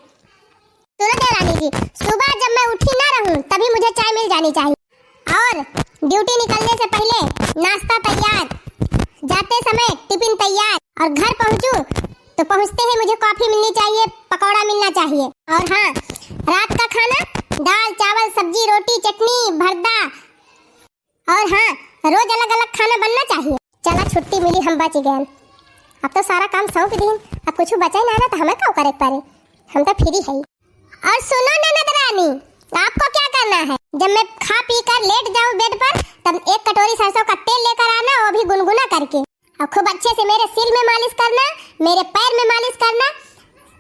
सुनो देवरानी जी, सुबह जब मैं उठी ना रहूं, तभी मुझे चाय मिल जानी चाहिए। और ड्यूटी निकलने से पहले नाश्ता तैयार, जाते समय टिफिन तैयार, और घर पहुंचूं तो पहुंचते ही मुझे कॉफी मिलनी चाहिए, पकौड़ा मिलना चाहिए। और हाँ, रात का खाना दाल, चावल, सब्जी, रोटी, चटनी, भरदा। और हाँ, रोज अलग-अलग खाना बनना चाहिए। चला, छुट्टी मिली, हम बच गए। अब तो सारा काम सौंप दीन, अब कुछ बचे ना, ना तो हमें का करे के पड़े, हम तो फ्री है। और सुनो ननद रानी, आपको क्या करना है, जब मैं खा पी कर लेट जाऊं बेड पर, तब एक कटोरी सरसों का तेल लेकर आना, वो भी गुनगुना करके। और खूब अच्छे से मेरे सिर में मालिश करना, मेरे पैर में मालिश करना,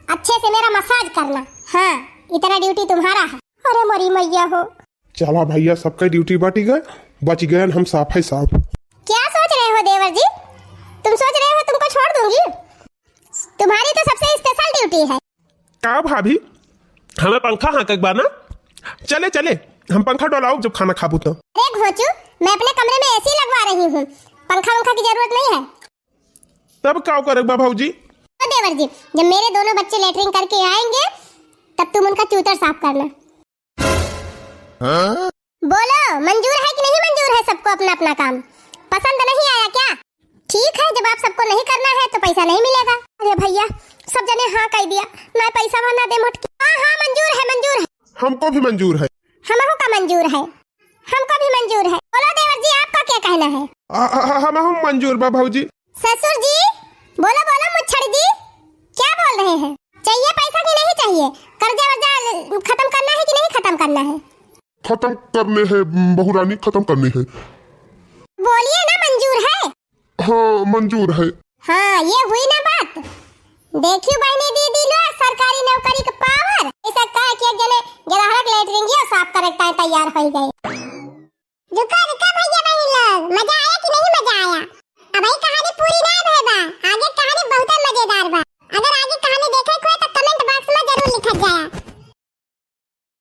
अच्छे से मेरा मसाज करना। हाँ, इतना ड्यूटी तुम्हारा है। अरे मोरी मैया हो। चला भैया, सबका ड्यूटी बटी गए, बच गए हम साफ है साफ। क्या सोच रहे हो देवर जी? तुम सोच रहे हो तुमको छोड़ दूंगी? तुम्हारी तो सबसे स्पेशल ड्यूटी है। का भाभी, हमें पंखा हाँके के बा ना? चले, चले, हम पंखा डोलाउब जब खाना खाबू तो। अरे घोचू, मैं अपने कमरे में एसी लगवा रही हूँ, पंखा वंखा की जरूरत नहीं है। तब का करे बा भौजी? ओ देवर जी, जब मेरे दोनों बच्चे लेटरिन करके आएंगे, तब तुम उनका चूतर साफ करना। हाँ? बोलो, मंजूर है कि नहीं मंजूर है सबको अपना अपना काम? पसंद नहीं आया क्या? ठीक है, जब आप सबको नहीं करना है तो पैसा नहीं मिलेगा। अरे भैया, सब जने हाँ कह दिया, ना पैसा ना दे मोटकी। हाँ हाँ, मंजूर है, मंजूर है। हमको भी मंजूर है। हमहू का मंजूर है, हमको भी मंजूर है। बोलो देवर जी, आपका क्या कहना है? आ, आ, आ, हमहू मंजूर बा भौजी। ससुर जी, बोलो बोलो मुच्छड़ जी, क्या बोल रहे हैं? चाहिए पैसा कि नहीं चाहिए? कर्जा वर्जा खत्म करना है कि नहीं खत्म करना है? खत्म करने हैं, बहू रानी, खत्म करने हैं। बोलिए ना, मंजूर है? हाँ, मंजूर है। हाँ, ये हुई ना बात। देखियो बहनी दीदी लोग, सरकारी नौकरी का पावर। ऐसा कह के एक जने ग्राहक लेटरिन गया, साफ करे के तैयार हो गए। रुको, रुको भैया बहनी लोग, मजा आया कि नहीं मजा आया? अब ये कहानी पूरी ना भय बा, आगे कहानी बहुत मजेदार बा। अगर आगे कहानी देखे के होए तो कमेंट बॉक्स में जरूर लिखत जाया।